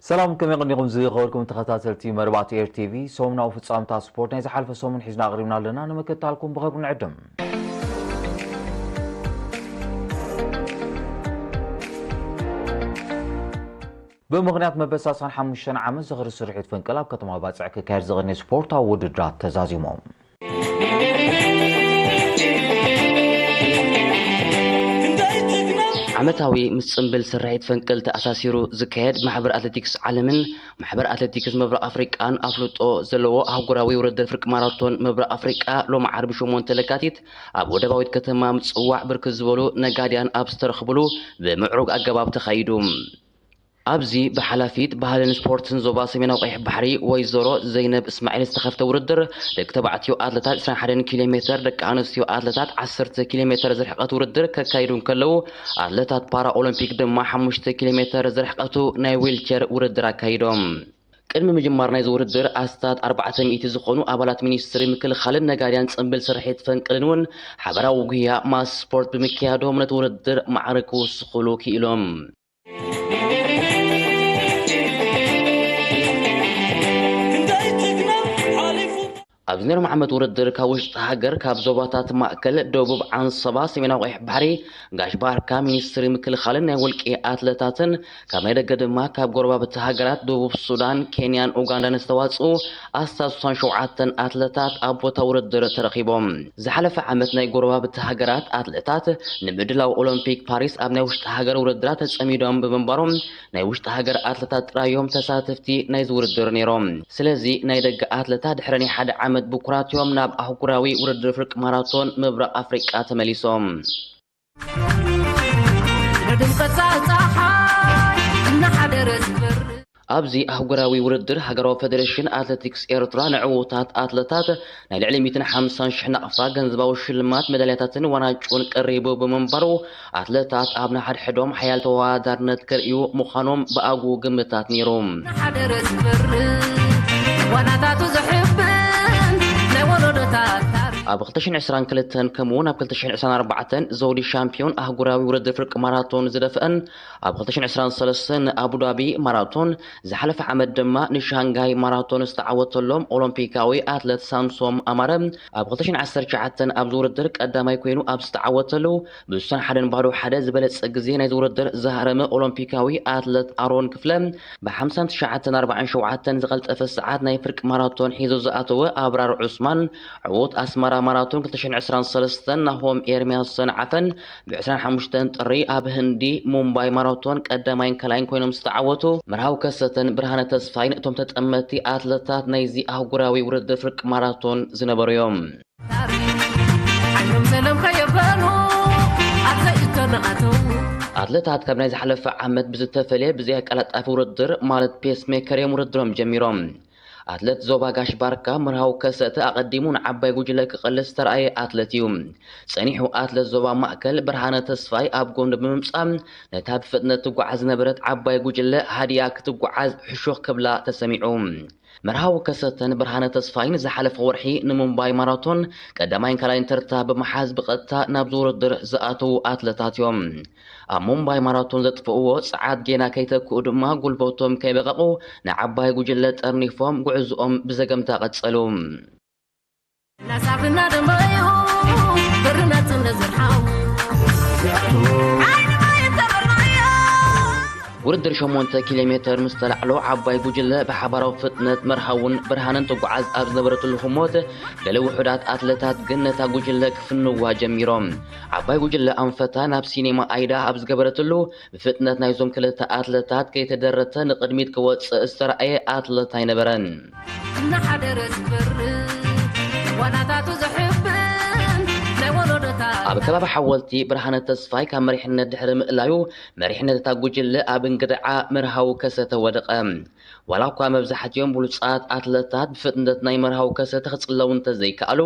ሰላም፣ ከመይ ቀኒኹም ዝኸበርኩም ተኸታተልቲ መርባዕቲ ኤር ቲቪ? ሰሙናዊ ፍጻምታት ስፖርት ናይ ዝሓለፈ ሰሙን ሒዝና ኣቕሪብና ኣለና፣ ንምክትታልኩም ብኽብሪ ንዕድም። ብምኽንያት መበል ሰላሳን ሓሙሽተን ዓመት ዝኽሪ ስርሒት ፈንቅል ኣብ ከተማ ባጽዕ ክካየድ ዝቐነየ ስፖርታዊ ውድድራት ተዛዚሞም። ዓመታዊ ምስ ጽምብል ስርሒት ፈንቅል ተኣሳሲሩ ዝካየድ ማሕበር ኣትሌቲክስ ዓለምን ማሕበር ኣትሌቲክስ ምብራቕ ኣፍሪቃን ኣፍልጦ ዘለዎ ኣህጉራዊ ውድድር ፍርቂ ማራቶን ምብራቕ ኣፍሪቃ ሎሚ ዓርቢ ሸሞንተ ለካቲት ኣብ ወደባዊት ከተማ ምጽዋዕ ብርክት ዝበሉ ነጋድያን ኣብ ዝተረኽብሉ ብምዕሩግ ኣገባብ ተኻይዱ። ኣብዚ ብሓላፊት ባህልን ስፖርትን ዞባ ሰሜናዊ ቀይሕ ባሕሪ ወይዘሮ ዘይነብ እስማዒል ዝተኸፍተ ውድድር ደቂ ተባዕትዮ ኣትለታት ዕስራን ሓደን ኪሎ ሜተር፣ ደቂ ኣንስትዮ ኣትለታት ዓሰርተ ኪሎ ሜተር ዝርሕቀት ውድድር ከካይዱ እንከለዉ፣ ኣትለታት ፓራ ኦሎምፒክ ድማ ሓሙሽተ ኪሎ ሜተር ዝርሕቀቱ ናይ ዊልቸር ውድድር ኣካይዶም። ቅድሚ ምጅማር ናይዚ ውድድር ኣስታት ኣርባዕተ ሚእቲ ዝኾኑ ኣባላት ሚኒስትሪ ምክልኻልን ነጋድያን ጽምብል ስርሒት ፈንቅልን እውን ሓበራዊ ጉያ ማስ ስፖርት ብምክያዶም ነቲ ውድድር ማዕረ ክውስኹሉ ክኢሎም። ኣብዚ ናይ ሎሚ ዓመት ውድድር ካብ ውሽጢ ሃገር፣ ካብ ዞባታት ማእከል፣ ደቡብ፣ ዓንሰባ፣ ሰሜናዊ ቀይሕ ባሕሪ፣ ጋሽ ባርካ፣ ሚኒስትሪ ምክልኻልን ናይ ውልቂ ኣትለታትን፣ ካብ ናይ ደገ ድማ ካብ ጎረባብቲ ሃገራት ደቡብ ሱዳን፣ ኬንያን ኡጋንዳን ዝተዋጽኡ ኣስታት ስሳን ሸውዓተን ኣትለታት ኣብ ቦታ ውድድር ተረኺቦም። ዝሓለፈ ዓመት ናይ ጎረባብቲ ሃገራት ኣትለታት ንምድላው ኦሎምፒክ ፓሪስ ኣብ ናይ ውሽጢ ሃገር ውድድራት ተጸሚዶም ብምንባሮም፣ ናይ ውሽጢ ሃገር ኣትለታት ጥራዮም ተሳተፍቲ ናይዚ ውድድር ነይሮም። ስለዚ ናይ ደገ ኣትለታት ድሕሪ ናይ ሓደ ዓመት ብኩራት እዮም ናብ ኣህጉራዊ ውድድር ፍርቂ ማራቶን ምብራቕ ኣፍሪቃ ተመሊሶም። ንድምቀት ፀሓይ እናሓደረ ዝበርህ። ኣብዚ ኣህጉራዊ ውድድር ሃገራዊ ፌደሬሽን ኣትሌቲክስ ኤርትራ ንዕዉታት ኣትለታት ናይ ልዕሊ ሚእትን ሓምሳን ሽሕ ናቕፋ ገንዘባዊ ሽልማት፣ ሜዳልያታትን ዋንጫን ቀሪቡ ብምንባሩ፣ ኣትለታት ኣብ ነሓድሕዶም ሓያል ተወዳዳርነት ከርእዩ ምዃኖም ብኣግኡ ግምታት ነይሩ። እናሓደረ ዝበርህ ዋናታቱ ዘሕብን ናይ ወለዶታት ታሪኽ። ኣብ ክልተ ሽሕን ዕስራን ክልተን ከምኡ እውን ኣብ ክልተ ሽሕን ዕስራን ኣርባዕተን ዘውዲ ሻምፒዮን ኣህጉራዊ ውድድር ፍርቂ ማራቶን ዝደፍአን፣ ኣብ ክልተ ሽሕን ዕስራን ሰለስተን ንኣቡዳቢ ማራቶን፣ ዝሓለፈ ዓመት ድማ ንሻንጋይ ማራቶን ዝተዓወተሎም ኦሎምፒካዊ ኣትለት ሳምሶም ኣማረ፣ ኣብ ክልተ ሽሕን ዓሰርተ ትሽዓተን ኣብዚ ውድድር ቀዳማይ ኮይኑ ኣብ ዝተዓወተሉ፣ ብስሳን ሓደን ባዶ ሓደ ዝበለጸ ግዜ ናይዚ ውድድር ዝሃረመ ኦሎምፒካዊ ኣትለት ኣሮን ክፍለ፣ ብሓምሳን ትሽዓተን ኣርባዓን ሸውዓተን ዝቐልጠፈ ሰዓት ናይ ፍርቂ ማራቶን ሒዙ ዝኣተወ ኣብራር ዑስማን፣ ዕዉት ኣስመራ ማራቶን ክልተ ሽሕን ዕስራን ሰለስተን ናሆም ኤርምያስ ሰንዓፈን፣ ብዕስራን ሓሙሽተን ጥሪ ኣብ ህንዲ ሙምባይ ማራቶን ቀዳማይን ካልኣይን ኮይኖም ዝተዓወቱ መርሃው ከሰተን ብርሃነ ተስፋይን እቶም ተጠመትቲ ኣትለታት ናይዚ ኣህጉራዊ ውድድር ፍርቂ ማራቶን ዝነበሩ እዮም። ታሪኽ ዓይኖም ሰለም ከየበሉ ኣብ ዘይእቶ ንኣተው። ኣትለታት ካብ ናይ ዝሓለፈ ዓመት ብዝተፈለየ ብዘይ ኣቀላጣፊ ውድድር ማለት ፔስ ሜከር እዮም ውድድሮም ጀሚሮም። ኣትለት ዞባ ጋሽ ባርካ መርሃው ከሰተ ኣቐዲሙ ንዓባይ ጉጅለ ክቐልስ ዝተረኣየ ኣትለት እዩ። ጸኒሑ ኣትለት ዞባ ማእከል ብርሃነ ተስፋይ ኣብ ጎኒ ብምምጻእ ነታ ብፍጥነት ትጓዓዝ ዝነበረት ዓባይ ጉጅለ ሃድያ ክትጓዓዝ ሕሹኽ ክብላ ተሰሚዑ። መርሃዊ ከሰተን ብርሃነ ተስፋይን ዝሓለፈ ወርሒ ንሙምባይ ማራቶን ቀዳማይን ካልኣይን ተርታ ብምሓዝ ብቐጥታ ናብዚ ውድድር ዝኣተዉ ኣትለታት እዮም። ኣብ ሙምባይ ማራቶን ዘጥፍእዎ ጸዓት ጌና ከይተክኡ ድማ ጉልበቶም ከይበቐቑ ንዓባይ ጉጅለ ጠርኒፎም ጉዕዝኦም ብዘገምታ ቀጸሉ። ናሳብ እናደመዩ ብርነትን ንዝርሓው ዓይኒ ማይ ተበልናዮ። ውድድር ሸሞንተ ኪሎ ሜተር ምስ ተላዕሎ ዓባይ ጉጅለ ብሓባራዊ ፍጥነት መርሃውን ብርሃንን ትጓዓዝ ኣብ ዝነበረትሉ ህሞት፣ ገለ ውሑዳት ኣትለታት ግን ነታ ጉጅለ ክፍንዋ ጀሚሮም። ዓባይ ጉጅለ ኣንፈታ ናብ ሲኔማ ኣይዳ ኣብ ዝገበረትሉ፣ ብፍጥነት ናይዞም ክልተ ኣትለታት ከይተደረተ ንቕድሚት ክወጽእ ዝተራእየ ኣትለት ኣይነበረን። እናሓደረ ዝበርህ ዋናታቱ ዘሕብን ናይ ወለዶታት። ኣብ ከባቢ ሓወልቲ ብርሃነ ተስፋይ ካብ መሪሕነት ድሕሪ ምእላዩ፣ መሪሕነት እታ ጉጅለ ኣብ እንግድዓ መርሃዊ ከሰተ ወደቐ። ዋላ እኳ መብዛሕትኦም ብሉጻት ኣትለታት ብፍጥነት ናይ መርሃዊ ከሰተ ክጽለዉ እንተዘይከኣሉ፣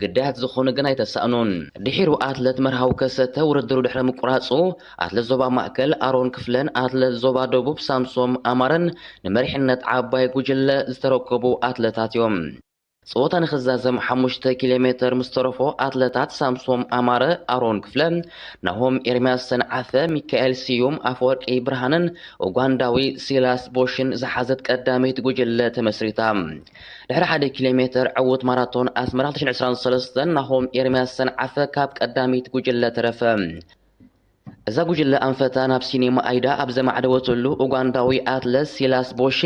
ግዳያት ዝኾኑ ግን ኣይተሳእኑን። ድሒሩ ኣትለት መርሃዊ ከሰተ ውድድሩ ድሕሪ ምቁራጹ፣ ኣትለት ዞባ ማእከል ኣሮን ክፍለን ኣትለት ዞባ ደቡብ ሳምሶም ኣማረን ንመሪሕነት ዓባይ ጉጅለ ዝተረከቡ ኣትለታት እዮም። ጸወታ ንኽዛዘም ሓሙሽተ ኪሎ ሜትር ምስ ተረፎ ኣትለታት ሳምሶም ኣማረ፣ ኣሮን ክፍለ፣ ናሆም ኤርምያስ ሰንዓፈ፣ ሚካኤል ስዩም፣ ኣፈወርቂ ብርሃነን ኡጋንዳዊ ሲላስ ቦሽን ዝሓዘት ቀዳመይቲ ጉጅለ ተመስሪታ። ድሕሪ ሓደ ኪሎ ሜትር ዕዉት ማራቶን ኣስመራ ክልተ ሽሕን ዕስራን ሰለስተን ናሆም ኤርምያስ ሰንዓፈ ካብ ቀዳመይቲ ጉጅለ ተረፈ። እዛ ጉጅለ ኣንፈታ ናብ ሲኔማ ኣይዳ ኣብ ዘማዕደወትሉ፣ ኡጋንዳዊ ኣትለት ሲላስ ቦሺ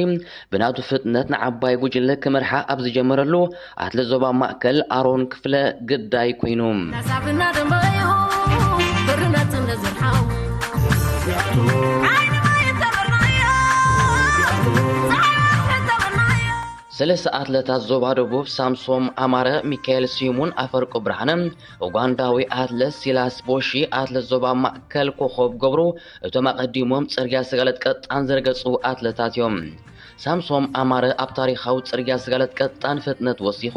ብናቱ ፍጥነት ንዓባይ ጉጅለ ክመርሓ ኣብ ዝጀመረሉ፣ ኣትለት ዞባ ማእከል ኣሮን ክፍለ ግዳይ ኮይኑ። ሰለስተ ኣትለታት ዞባ ደቡብ ሳምሶም ኣማረ፣ ሚካኤል ስዩሙን ኣፈርቁ ብርሃነ፣ ኡጋንዳዊ ኣትለት ሲላስ ቦሺ፣ ኣትለት ዞባ ማእከል ኮኾብ ገብሩ፣ እቶም ኣቐዲሞም ጽርግያ ስጋለት ቀጣን ዘርገጹ ኣትለታት እዮም። ሳምሶም ኣማረ ኣብ ታሪኻዊ ጽርግያ ስጋለት ቀጣን ፍጥነት ወሲኹ፣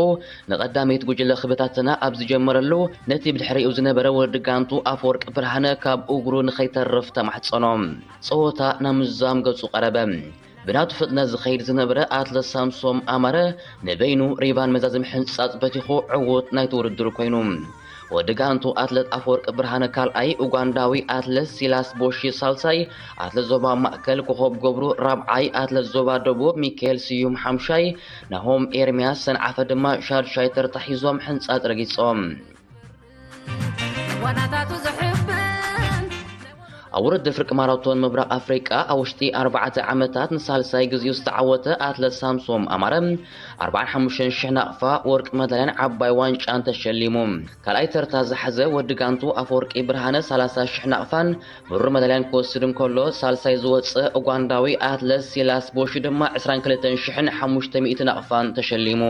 ንቐዳመይቲ ጉጅለ ክበታተና ኣብ ዝጀመረሉ፣ ነቲ ብድሕሪኡ ዝነበረ ወዲ ጋንቱ ኣፈወርቂ ብርሃነ ካብ እግሩ ንኸይተርፍ ተማሕጸኖ። ጸወታ ናብ ምዛም ገጹ ቀረበ። ብናቱ ፍጥነት ዝኸይድ ዝነበረ ኣትለት ሳምሶም ኣማረ ንበይኑ ሪቫን መዛዝም ሕንጻጽ በቲኹ ዕዉት ናይቲ ውድድር ኮይኑ። ወዲ ጋንቱ ኣትለት ኣፈወርቂ ብርሃነ ካልኣይ፣ ኡጋንዳዊ ኣትለት ሲላስ ቦሺ ሳልሳይ፣ ኣትለት ዞባ ማእከል ኮኾብ ገብሩ ራብዓይ፣ ኣትለት ዞባ ደቡብ ሚካኤል ስዩም ሓምሻይ፣ ናሆም ኤርምያስ ሰንዓፈ ድማ ሻድሻይ ተርታ ሒዞም ሕንጻጽ ረጊጾም። ዋናታቱ ዘሕብን ኣብ ውድድር ፍርቂ ማራቶን ምብራቕ ኣፍሪቃ ኣብ ውሽጢ ኣርባዕተ ዓመታት ንሳልሳይ ግዜኡ ዝተዓወተ ኣትለት ሳምሶም ኣማረ ኣርባዓን ሓሙሽተን ሽሕ ናቕፋ ወርቂ መዳልያን ዓባይ ዋንጫን ተሸሊሙ። ካልኣይ ተርታ ዝሓዘ ወዲ ጋንቱ ኣፈወርቂ ብርሃነ ሰላሳ ሽሕ ናቕፋን ብሩር መዳልያን ክወስድ እንከሎ፣ ሳልሳይ ዝወጸ ኡጋንዳዊ ኣትለት ሲላስ ቦሺ ድማ ዕስራን ክልተን ሽሕን ሓሙሽተ ሚእቲ ናቕፋን ተሸሊሙ።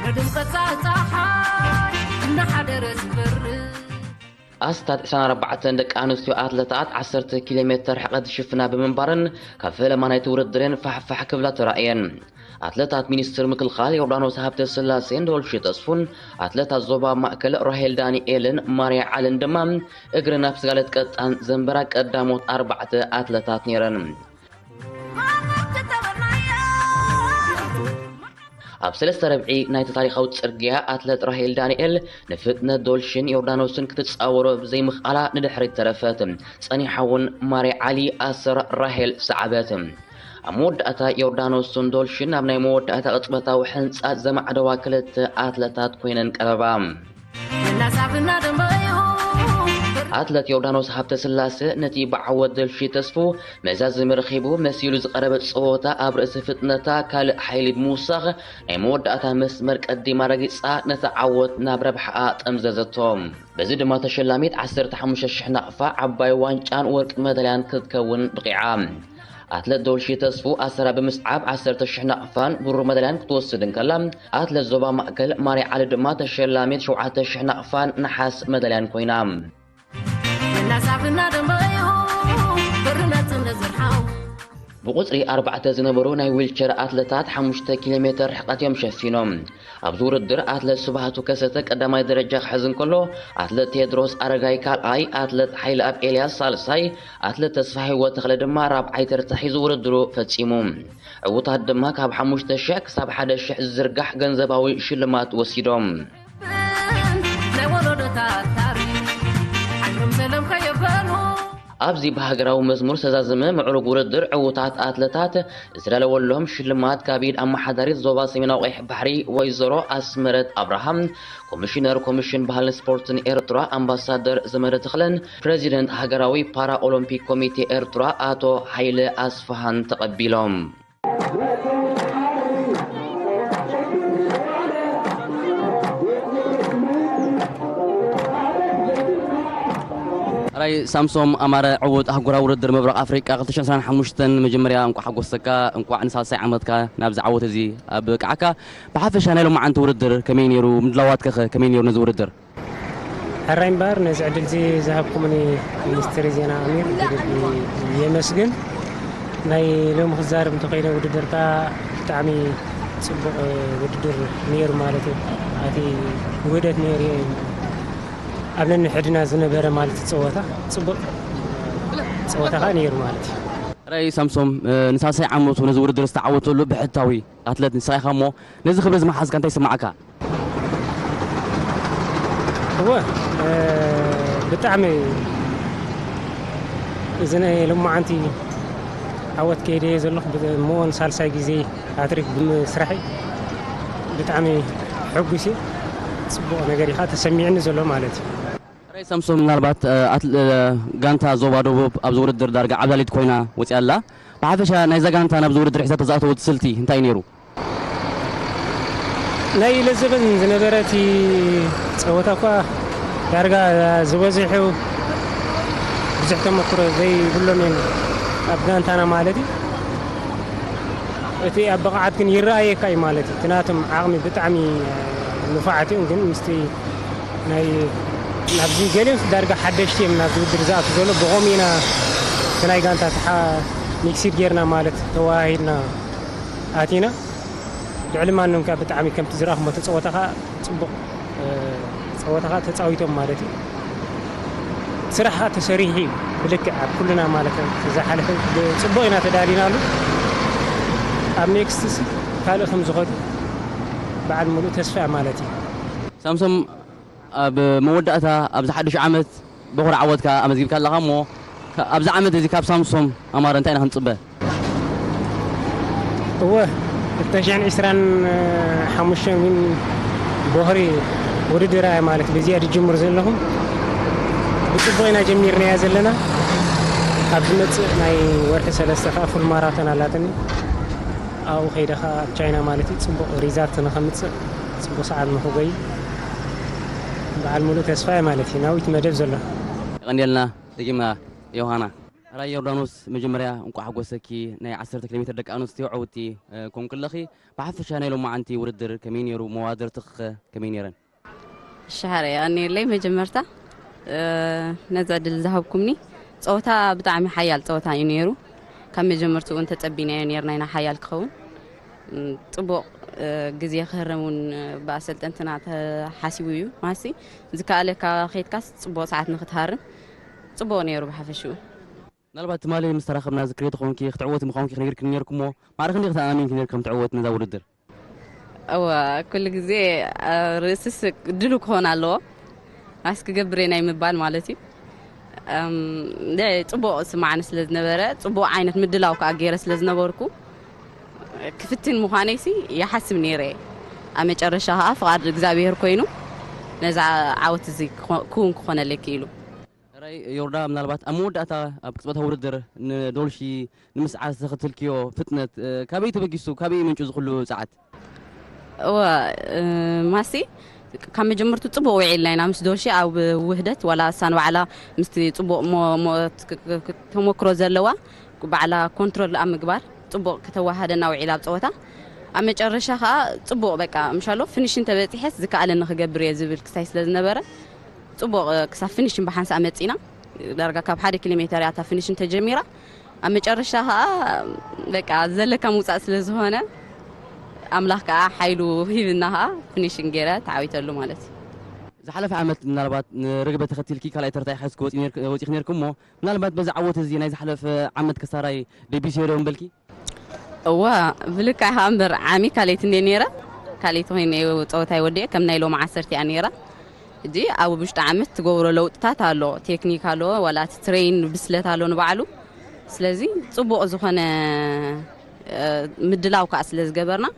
ብድምቀት ጸሓይ እናሓደረ ዝበርህ። ኣስታት ዕስራን ኣርባዕተን ደቂ ኣንስትዮ ኣትለታት ዓሰርተ ኪሎ ሜትር ርሕቀት ዝሽፍና ብምንባረን፣ ካብ ፈለማ ናይቲ ውድድር እየን ፋሕፋሕ ክብላ ተራእየን። ኣትለታት ሚኒስትር ምክልኻል ዮርዳኖስ ሃብተ ስላሴን ዶልሺ ተስፉን፣ ኣትለታት ዞባ ማእከል ራሄል ዳንኤልን ማርያ ዓልን ድማ እግረን ኣብ ስጋለት ቀጣን ዘንበራ ቀዳሞት ኣርባዕተ ኣትለታት ነይረን። ኣብ ሰለስተ ረብዒ ናይቲ ታሪኻዊ ጽርግያ፣ ኣትለት ራሄል ዳንኤል ንፍጥነት ዶልሽን ዮርዳኖስን ክትጻወሮ ብዘይምኽኣላ ንድሕሪት ተረፈት። ጸኒሓ እውን ማሪ ዓሊ ኣሰር ራሄል ሰዓበት። ኣብ መወዳእታ፣ ዮርዳኖስን ዶልሽን ኣብ ናይ መወዳእታ ቅጽበታዊ ሕንጻጽ ዘማዕደዋ ክልተ ኣትለታት ኮይነን ቀረባ። ኣትለት ዮርዳኖስ ሃብተስላሰ ነቲ ብዓወት ዶልሺ ተስፉ መዛዝሚ ረኺቡ መሲሉ ዝቐረበ ጸወታ ኣብ ርእሲ ፍጥነታ ካልእ ሓይሊ ብምውሳኽ ናይ መወዳእታ መስመር ቀዲማ ረጊጻ ነቲ ዓወት ናብ ረብሓኣ ጠምዘዘቶ። በዚ ድማ ተሸላሚት ዓሰርተ ሓሙሽተ ሽሕ ናቕፋ ዓባይ ዋንጫን ወርቂ መዳልያን ክትከውን ብቒዓ። ኣትለት ዶልሺ ተስፉ ኣሰራ ብምስዓብ ዓሰርተ ሽሕ ናቕፋን ብሩር መዳልያን ክትወስድ እንከላ፣ ኣትለት ዞባ ማእከል ማሪ ዓሊ ድማ ተሸላሚት ሸውዓተ ሽሕ ናቕፋን ነሓስ መዳልያን ኮይና። እናሳብና ደንበዩ ብርነት እንዝርሓው። ብቁጽሪ ኣርባዕተ ዝነበሩ ናይ ዊልቸር ኣትለታት ሓሙሽተ ኪሎ ሜትር ርሕቀት እዮም ሸፊኖም። ኣብዚ ውድድር ኣትለት ስብሃቱ ከሰተ ቀዳማይ ደረጃ ክሕዝ እንከሎ፣ ኣትለት ቴድሮስ ኣረጋይ ካልኣይ፣ ኣትለት ሓይለኣብ ኤልያስ ሳልሳይ፣ ኣትለት ተስፋ ህይወት ተኽለ ድማ ራብዓይ ተርታ ሒዙ ውድድሩ ፈጺሙ። ዕዉታት ድማ ካብ ሓሙሽተ ሽሕ ክሳብ ሓደ ሽሕ ዝዝርጋሕ ገንዘባዊ ሽልማት ወሲዶም። ናይ ወለዶታት ታሪኽ ሓድሮም ሰለም ከየበሉ። ኣብዚ ብሃገራዊ መዝሙር ዝተዛዘመ ምዕሩግ ውድድር ዕዉታት ኣትለታት ዝተዳለወሎም ሽልማት ካብ ኢድ ኣመሓዳሪት ዞባ ሰሜናዊ ቀይሕ ባሕሪ ወይዘሮ ኣስመረት ኣብርሃም፣ ኮሚሽነር ኮሚሽን ባህልን ስፖርትን ኤርትራ ኣምባሳደር ዘመደ ተኽለን ፕሬዚደንት ሃገራዊ ፓራ ኦሎምፒክ ኮሚቴ ኤርትራ ኣቶ ሃይለ ኣስፍሃን ተቐቢሎም። ራይ ሳምሶም ኣማረ ዕዉት ኣህጉራዊ ውድድር ምብራቕ ኣፍሪቃ ክልተ ሽሕን ዕስራን ሓሙሽተን መጀመርያ እንቋዕ ሓጎሰካ፣ እንቋዕ ንሳልሳይ ዓመትካ ናብዚ ዓወት እዚ ኣብቅዓካ። ብሓፈሻ ናይ ሎማዓንቲ ውድድር ከመይ ነይሩ? ምድላዋትከ ከመይ ነይሩ ነዚ ውድድር? ሕራይ እምበኣር ነዚ ዕድል እዚ ዝሃብኩምኒ ሚኒስትሪ ዜና ኣሚር ብልቢ የመስግን። ናይ ሎሚ ክዛረብ እንተኾይነ ውድድር ከኣ ብጣዕሚ ጽቡቕ ውድድር ነይሩ ማለት እዩ። ኣቲ ውህደት ነይሩ እዩ። ኣብ ነንሕድና ዝነበረ ማለት ጸወታ ጽቡቕ ጸወታ ከኣ ነይሩ ማለት እዩ። ራይ ሳምሶም፣ እ፣ ንሳልሳይ ዓመቱ ነዚ ውድድር ዝተዓወተሉ ብሕታዊ ኣትለት ንስኻ ኢኻ እሞ፣ ነዚ ክብሪ እዚ መሓዝካ እንታይ ይስምዓካ? እወ፣ እ፣ ብጣዕሚ እዚ ናይ ሎማዓንቲ ዓወት ከይደየ ዘለኹ ብ-፣ እሞ ንሳልሳይ ግዜ ሃትሪክ ብምስራሐይ ብጣዕሚ ሕጉስ እየ። ጽቡቕ ነገር ኢኻ ተሰሚዕኒ ዘሎ ማለት እዩ። ራይ ሳምሶም፣ ምናልባት፣ እ፣ ኣትል-፣ እ፣ ጋንታ ዞባ ደቡብ ኣብዚ ውድድር ዳርጋ ዓብላሊት ኮይና ወፂኣ ኣላ። ብሓፈሻ ናይዛ ጋንታ ናብዚ ውድድር ሒዛቶ ዝኣተወት ስልቲ እንታይ እዩ ነይሩ? ናይ ለዘበን ዝነበረ እቲ ጸወታ እኳ ዳርጋ ዝበዝሑ ብዙሕ ተመክሮ ዘይብሎም እዮም ኣብ ጋንታና ማለት እዩ። እቲ ኣብ ብቕዓት ግን ይረኣየካ እዩ ማለት እዩ። እቲ ናቶም ዓቕሚ ብጣዕሚ ንፉዓት እዮም፣ ግን ምስቲ ናይ ናብዚ ገሊኦም ዳርጋ ሓደሽቲ እዮም ናብዚ ውድድር ዝኣቱ ዘሎ። ብኸምኡ ኢና እቲ ናይ ጋንታ ተሓ-፣ ሚክሲድ ጌርና ማለት ተወሃሂድና ኣቲና። ልዕሊ ማንም ከኣ ብጣዕሚ ከምቲ ዝረኣኹሞ እቲ ጸወታ ከኣ ጽቡቕ፣ እ፣ ጸወታ ከኣ ተጻዊቶም ማለት እዩ። ስራሕ ከኣ ተሰሪሑ እዩ ብልክዕ ኣብ ኩልና ማለት እዩ። ዝሓለፈ ጽቡቕ ኢና ተዳሊናሉ። ኣብ ኔክስት ሲ ካልእ ከም ዝኸዱ በዓል ሙሉእ ተስፋ ማለት እዩ። ሳምሶም፣ ኣብ መወዳእታ ኣብዚ ሓድሽ ዓመት በኹሪ ዓወትካ ኣመዝጊብካ ኣለኻ እሞ፣ ካ-፣ ኣብዚ ዓመት እዚ ካብ ሳምሶም ኣማረ እንታይ ኢና ክንጽበ? እወ፣ ክልተ ሽሕን ዕስራን ሓሙሽተን እውን በኹሪ ውድድር እያ ማለት በዚኣ ዝጅምር ዘለኹ። ብጽቡቕ ኢና ጀሚርናያ ዘለና። ኣብ ዝመጽእ ናይ ወርሒ ሰለስተ ከኣ ፉል ማራቶን ኣላትኒ። ኣብኡ ከይደ ከኣ ኣብ ቻይና ማለት እዩ ጽቡቕ ሪዛልት ንኸምጽእ፣ ጽቡቕ ሰዓት ንኽጎይ በዓል ሙሉእ ተስፋ እየ ማለት እዩ። ናዊት መደብ ዘሎ። የቐንየልና ደጊምና ዮሃና። ራይ ዮርዳኖስ፣ መጀመርያ እንቋዕ ሓጎሰኪ። ናይ ዓሰርተ ኪሎ ሜትር ደቂ ኣንስትዮ ዕውቲ፣ እ፣ ኮንክለኺ። ብሓፈሻ ናይ ሎማዓንቲ ውድድር ከመይ ነይሩ? መዋድርትኺኸ ከመይ ነይረን? ሻሃረ የቐንየለይ። መጀመርታ፣ እ፣ ነዚ ዕድል ዝሃብኩምኒ። ጸወታ ብጣዕሚ ሓያል ጸወታ እዩ ነይሩ። ካብ መጀመርትኡ እውን ተጸቢናዮ ነይርና ኢና ሓያል ክኸውን። እም፣ ጽቡቕ፣ እ፣ ግዜ ክህረም እውን፣ እ፣ ብኣሰልጠንትና ተሓሲቡ እዩ። ማሲ ዝከኣለካ ኸይድካስ ጽቡቕ ሰዓት ንኽትሃርም ጽቡቕ ነይሩ ብሓፈሽኡ። ምናልባት ትማሊ ምስ ተራኸብና ዝክሪ ተኾንኪ ክትዕወቲ ምዃንኪ ክነግርኪ ነይርኩሞ፣ ማዕረ ክንደይ ክትኣማሚንኪ ነይርኪ ከም ትዕወቲ ነዛ ውድድር? እወ፣ ኩሉ ግዜ፣ እ፣ ርእስስ ድሉ ክኾን ኣለዎ። ማስ ክገብር እየ ናይ ምባል ማለት እዩ። እም፣ ደ-፣ ጽቡቕ ስማዕኒ ስለ ዝነበረ፣ ጽቡቕ ዓይነት ምድላው ከኣ ገይረ ስለ ዝነበርኩ፣ ክፍትን ምዃነይሲ ይሓስብ ነይረ። ኣብ መጨረሻ ከኣ ፍቓድ እግዚኣብሔር ኮይኑ፣ ነዛ ዓወት እዚ ክኾ-፣ ክውን ክኾነለይ ክኢሉ። ራይ ዮርዳ፣ ምናልባት ኣብ መወዳእታ ኣብ ቅጽበታዊ ውድድር ንዶልሺ ንምስዓር ዝተኸተልክዮ ፍጥነት፣ እ፣ ካበይ ተበጊሱ፣ ካበይ መንጩ ዝኽሉ ጸዓት? እወ፣ እ፣ ማሲ ካብ መጀመርቱ ጽቡቕ ውዒልና ኢና ምስ ዶልሺ ኣብ ውህደት፣ ዋላ እሳ ንባዕላ ምስቲ ጽቡቕ ሞ-፣ ሞ-፣ ክ-፣ ክ-፣ ክ-፣ ተመክሮ ዘለዋ ባዕላ ኮንትሮል ኣብ ምግባር ጽቡቕ ከተዋሃደና ውዒላ ኣብ ጸወታ። ኣብ መጨረሻ ከኣ ጽቡቕ በቃ ምሻሎ ፊኒሽን ተበጺሐስ ዝከኣለኒ ክገብር እየ ዝብል ክሳይ ስለ ዝነበረ ጽቡቕ፣ እ፣ ክሳብ ፊኒሽን ብሓንሳእ መጺና። ዳርጋ ካብ ሓደ ኪሎ ሜተር እያ እታ ፊኒሽን ተጀሚራ። ኣብ መጨረሻ ከኣ በቃ ዘለካ ምውጻእ ስለ ዝኾነ ኣምላኽ ከኣ ሓይሉ ሂብና ከኣ ፊኒሽን ገይረ ተዓዊተሉ ማለት እዩ። ዝሓለፈ ዓመት ምናልባት ንርግበ ተኸቲልኪ ካልኣይ ተርታ ኢኺ ወጺ ነይርክ-፣ ወጺኺ ነይርኪ እሞ፣ ምናልባት በዚ ዓወት እዚ ናይ ዝሓለፈ ዓመት ክሳራይ ደቢሰዮ ዶ ምበልኪ? እዋ፣ ብልክዕ ኢኻ እምበር ዓሚ ካልኣይቲ እንድየ ነይረ። ካልኣይቲ ኮይነ እየ ጸወታይ ወዲኤ፣ ከም ናይ ሎሚ ዓሰርተ እያ ነይራ። ሕጂ ኣብ ውሽጢ ዓመት ትገብሮ ለውጥታት ኣሎ፣ ቴክኒክ ኣሎ፣ ዋላ እቲ ትሬን ብስለት ኣሎ ንባዕሉ። ስለዚ ጽቡቕ ዝኾነ፣ እ፣ ምድላው ከኣ ስለ ዝገበርና፣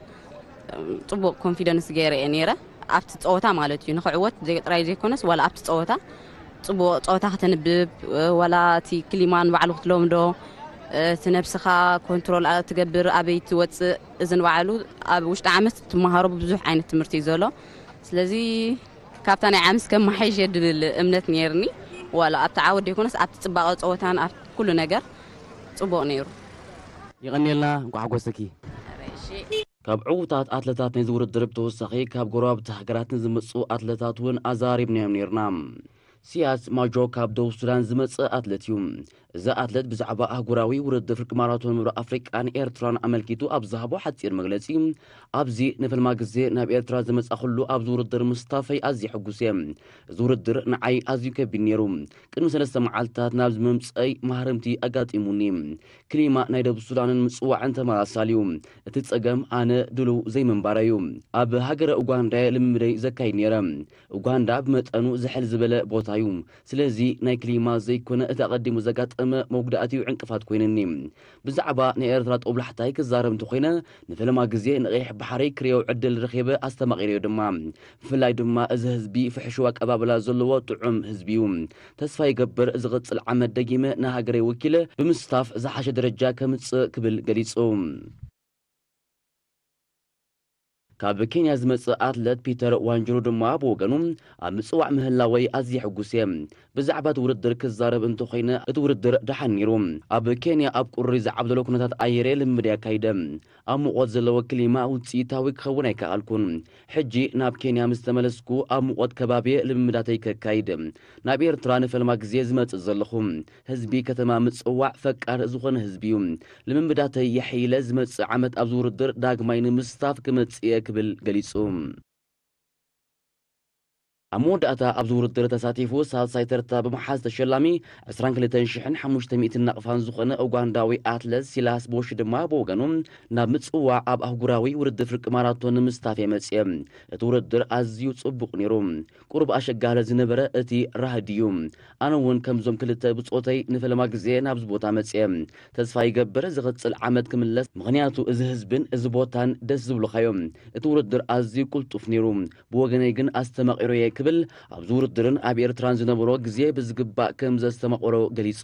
ጽቡቕ ኮንፊደንስ ገይረ እየ ነይረ። ኣብቲ ጸወታ ማለት እዩ፣ ንኽዕወት ዘይ-፣ ጥራይ ዘይኮነስ ዋላ ኣብቲ ጸወታ ጽቡቕ ጸወታ ከተንብብ፣ ዋላ እቲ ክሊማ ንባዕሉ ክትለምዶ፣ እቲ ነብስኻ ኮንትሮል ትገብር፣ ኣበይ ትወጽእ፣ እዚ ንባዕሉ ኣብ ውሽጢ ዓመት ትመሃሮ ብዙሕ ዓይነት ትምህርቲ እዩ ዘሎ። ስለዚ ካብታ ናይ ዓምስ ከመሓይሽ እየ ድብል እምነት ነይርኒ። ዋላ ኣብቲ ዓወት ዘይኮነስ ኣብቲ ጽባቐ ጸወታን ኣብ ኩሉ ነገር ጽቡቕ ነይሩ። የቐንየልና፣ እንኳዕ ሓጎሰኪ። ካብ ዕዉታት ኣትለታት ናይዚ ውድድር ብተወሳኺ ካብ ጎረባብቲ ሃገራት ንዝመጹ ኣትለታት እውን ኣዘራሪብናዮም ነይርና። ሲያስ ማጆ ካብ ደቡብ ሱዳን ዝመጸ ኣትለት እዩ። እዚ ኣትለት ብዛዕባ ኣህጉራዊ ውድድር ፍርቂ ማራቶን ምብራቕ ኣፍሪቃን ኤርትራን ኣመልኪቱ ኣብ ዝሃቦ ሓጺር መግለጺ፣ ኣብዚ ንፈልማ ግዜ ናብ ኤርትራ ዝመጻኹሉ ኣብዚ ውድድር ምስታፈይ ኣዝየ ሕጉስ እየ። እዚ ውድድር ንዓይ ኣዝዩ ከቢድ ነይሩ። ቅድሚ ሰለስተ መዓልታት ናብዚ ምምጸይ ማህረምቲ ኣጋጢሙኒ። ክሊማ ናይ ደቡብ ሱዳንን ምጽዋዕን ተመሳሳሊ እዩ። እቲ ጸገም ኣነ ድሉው ዘይምንባረይ እዩ። ኣብ ሃገረ ኡጋንዳ እየ ልምምደይ ዘካይድ ነይረ። ኡጋንዳ ብመጠኑ ዝሕል ዝበለ ቦታ እዩ። ስለዚ ናይ ክሊማ ዘይኮነ እቲ ኣቐዲሙ ዘጋጠመ መጉዳእቲ እዩ ዕንቅፋት ኮይንኒ። ብዛዕባ ናይ ኤርትራ ጦብላሕታይ ክዛረብ እንተኾይነ፣ ንፈለማ ግዜ ንቐይሕ ባሕሪ ክርእዮ ዕድል ረኺበ፣ ኣስተማቒረዮ ድማ። ብፍላይ ድማ እዚ ህዝቢ ፍሕሽው ኣቀባብላ ዘለዎ ጥዑም ህዝቢ እዩ። ተስፋ ይገብር ዝቕጽል ዓመት ደጊመ ንሃገረይ ወኪለ ብምስታፍ ዝሓሸ ደረጃ ከምጽእ ክብል ገሊጹ። ካብ ኬንያ ዝመጽእ ኣትለት ፒተር ዋንጅሩ ድማ ብወገኑ፣ ኣብ ምጽዋዕ ምህላወይ ኣዝየ ሕጉስ እየ። ብዛዕባ እቲ ውድድር ክዛረብ እንተኾይነ፣ እቲ ውድድር ደሓን ነይሩ። ኣብ ኬንያ ኣብ ቁሪ ዝዓብለሎ ኩነታት ኣየር እየ ልምምደይ ኣካይደ። ኣብ ሙቐት ዘለዎ ክሊማ ውጽኢታዊ ክኸውን ኣይከኣልኩን። ሕጂ ናብ ኬንያ ምስ ተመለስኩ፣ ኣብ ሙቐት ከባቢ እየ ልምምዳተይ ከካይድ። ናብ ኤርትራ ንፈልማ ግዜ ዝመጽእ ዘለኹ። ህዝቢ ከተማ ምጽዋዕ ፈቃር ዝኾነ ህዝቢ እዩ። ልምምዳተይ የሕይለ ዝመጽእ ዓመት ኣብዚ ውድድር ዳግማይ ንምስታፍ ክመጽእ እየ ክብል ገሊጹ። ኣብ መወዳእታ ኣብዚ ውድድር ተሳቲፉ ሳልሳይ ተርታ ብምሓዝ ተሸላሚ ዕስራን ክልተን ሽሕን ሓሙሽተ ሚእትን ናቕፋን ዝኾነ ኡጋንዳዊ ኣትለት ሲላስ ቦሽ ድማ ብወገኑ ናብ ምጽዋዕ ኣብ ኣህጉራዊ ውድድር ፍርቂ ማራቶን ንምስታፍ እየ መጽየ። እቲ ውድድር ኣዝዩ ጽቡቕ ነይሩ። ቁሩብ ኣሸጋሪ ዝነበረ እቲ ራህዲ እዩ። ኣነ እውን ከምዞም ክልተ ብጾተይ ንፈለማ ግዜ ናብዚ ቦታ መጽየ። ተስፋ ይገብር ዝቕጽል ዓመት ክምለስ፣ ምኽንያቱ እዚ ህዝብን እዚ ቦታን ደስ ዝብሉኻ እዮም። እቲ ውድድር ኣዝዩ ቅልጡፍ ነይሩ። ብወገነይ ግን ኣስተማቒሮ'የ ክብል ኣብዚ ውድድርን ኣብ ኤርትራን ዝነበሮ ግዜ ብዝግባእ ከም ዘስተማቕሮ ገሊጹ።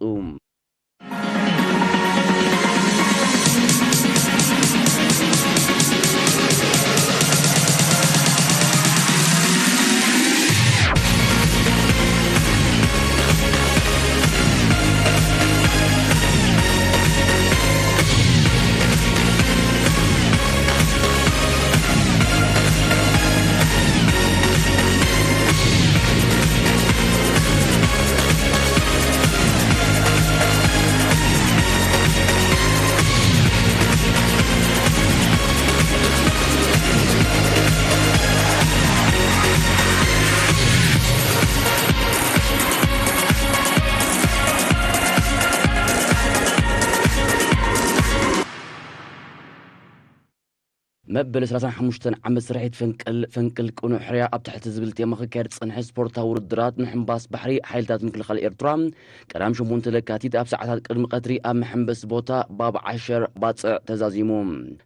መበል ሰላሳን ሓሙሽተን ዓመት ስርሒት ፈንቅል፣ ፈንቅል ቅኑዕ ሕርያ ኣብ ትሕቲ ዝብል ቴማ ክካየድ ዝጸንሐ ስፖርታዊ ውድድራት ምሕንባስ ባሕሪ ሓይልታት ምክልኻል ኤርትራ ቀዳም ሸሞንተ ለካቲት ኣብ ሰዓታት ቅድሚ ቀትሪ ኣብ መሐንበሲ ቦታ ባብ ዓሸር ባጽዕ ተዛዚሙ።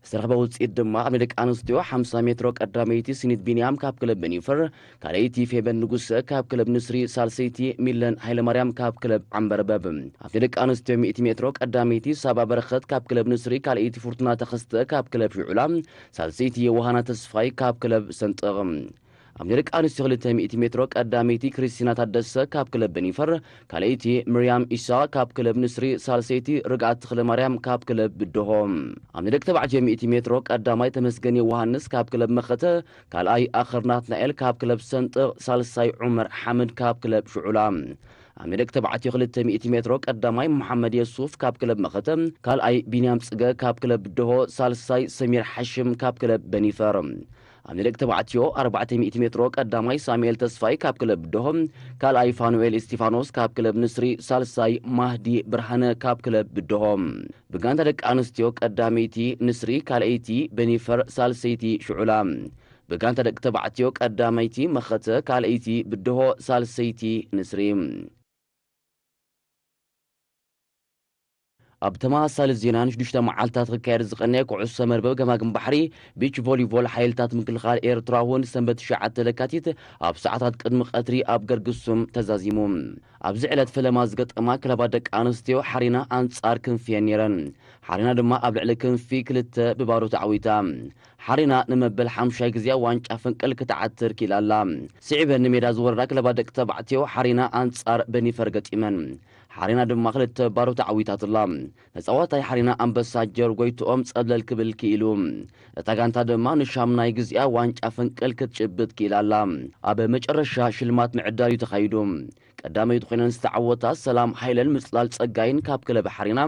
ዝተረኽበ ውጽኢት ድማ ኣብ ናይ ደቂ ኣንስትዮ ሓምሳ ሜትሮ ቀዳመይቲ ስኒት ቢንያም ካብ ክለብ በኒፈር፣ ካልኣይቲ ፌበን ንጉሰ ካብ ክለብ ንስሪ፣ ሳልሰይቲ ሚለን ሃይለማርያም ካብ ክለብ ዓምበርበብ። ኣብ ናይ ደቂ ኣንስትዮ ሚእቲ ሜትሮ ቀዳመይቲ ሳባ በረኸት ካብ ክለብ ንስሪ፣ ካልኣይቲ ፍርቱና ተኸስተ ካብ ክለብ ሽዑላ፣ ሳልሰይቲ ዮውሃና ተስፋይ ካብ ክለብ ሰንጠቕ። ኣብ ናይ ደቂ ኣንስትዮ ክልተ ሚእቲ ሜትሮ ቀዳመይቲ ክርስቲና ታደሰ ካብ ክለብ በኒፈር፣ ካልኣይቲ ምርያም ኢሳ ካብ ክለብ ንስሪ፣ ሳልሰይቲ ርግኣት ተኽለማርያም ካብ ክለብ ብድሆ። ኣብ ናይ ደቂ ተባዕትዮ ሚእቲ ሜትሮ ቀዳማይ ተመስገን ዮውሃንስ ካብ ክለብ መኸተ፣ ካልኣይ ኣኸር ናትናኤል ካብ ክለብ ሰንጥቕ፣ ሳልሳይ ዑመር ሓምድ ካብ ክለብ ሽዑላ። ኣብ ናይ ደቂ ተባዕትዮ ክልተ ሚእቲ ሜትሮ ቀዳማይ መሓመድ የሱፍ ካብ ክለብ መኸተ፣ ካልኣይ ቢንያም ጽገ ካብ ክለብ ብድሆ፣ ሳልሳይ ሰሚር ሓሽም ካብ ክለብ በኒፈር። ኣብ ናይ ደቂ ተባዕትዮ ኣርባዕተ ሚእቲ ሜትሮ ቀዳማይ ሳሙኤል ተስፋይ ካብ ክለብ ብድሆ፣ ካልኣይ ፋኑኤል እስቲፋኖስ ካብ ክለብ ንስሪ፣ ሳልሳይ ማህዲ ብርሃነ ካብ ክለብ ብድሆ። ብጋንታ ደቂ ኣንስትዮ ቀዳመይቲ ንስሪ፣ ካልኣይቲ በኒፈር፣ ሳልሰይቲ ሽዑላ። ብጋንታ ደቂ ተባዕትዮ ቀዳመይቲ መኸተ፣ ካልኣይቲ ብድሆ፣ ሳልሰይቲ ንስሪ። ኣብ ተመሳሳሊ ዜና፣ ንሽዱሽተ መዓልታት ክካየድ ዝቐነየ ኩዕሶ መርበብ ገማግም ባሕሪ፣ ቢች ቮሊቦል፣ ሓይልታት ምክልኻል ኤርትራ እውን ሰንበት ትሽዓተ ለካቲት ኣብ ሰዓታት ቅድሚ ቀትሪ ኣብ ገርግሱም ተዛዚሙ። ኣብዚ ዕለት ፈለማ ዝገጠማ ክለባት ደቂ ኣንስትዮ ሓሪና ኣንጻር ክንፊ እየን ነይረን። ሓሪና ድማ ኣብ ልዕሊ ክንፊ ክልተ ብባዶ ተዓዊታ። ሓሪና ንመበል ሓምሻይ ግዜ ዋንጫ ፈንቅል ክትዓትር ክኢላ ኣላ። ስዒበን ንሜዳ ዝወረዳ ክለባት ደቂ ተባዕትዮ ሓሪና ኣንጻር በኒፈር ገጢመን። ሓሪና ድማ ክልተ ባዶ ተዓዊታትላ። ተጻዋታይ ሓሪና ኣንበሳ ጀር ጎይትኦም ጸብለል ክብል ክኢሉ። እታ ጋንታ ድማ ንሻምናይ ግዜኣ ዋንጫ ፈንቅል ክትጭብጥ ክኢላ ኣላ። ኣብ መጨረሻ ሽልማት ምዕዳል እዩ ተኻይዱ። ቀዳመይቲ ኮይነን ዝተዓወታ ሰላም ሃይለን ምጽላል ጸጋይን ካብ ክለብ ሓሪና፣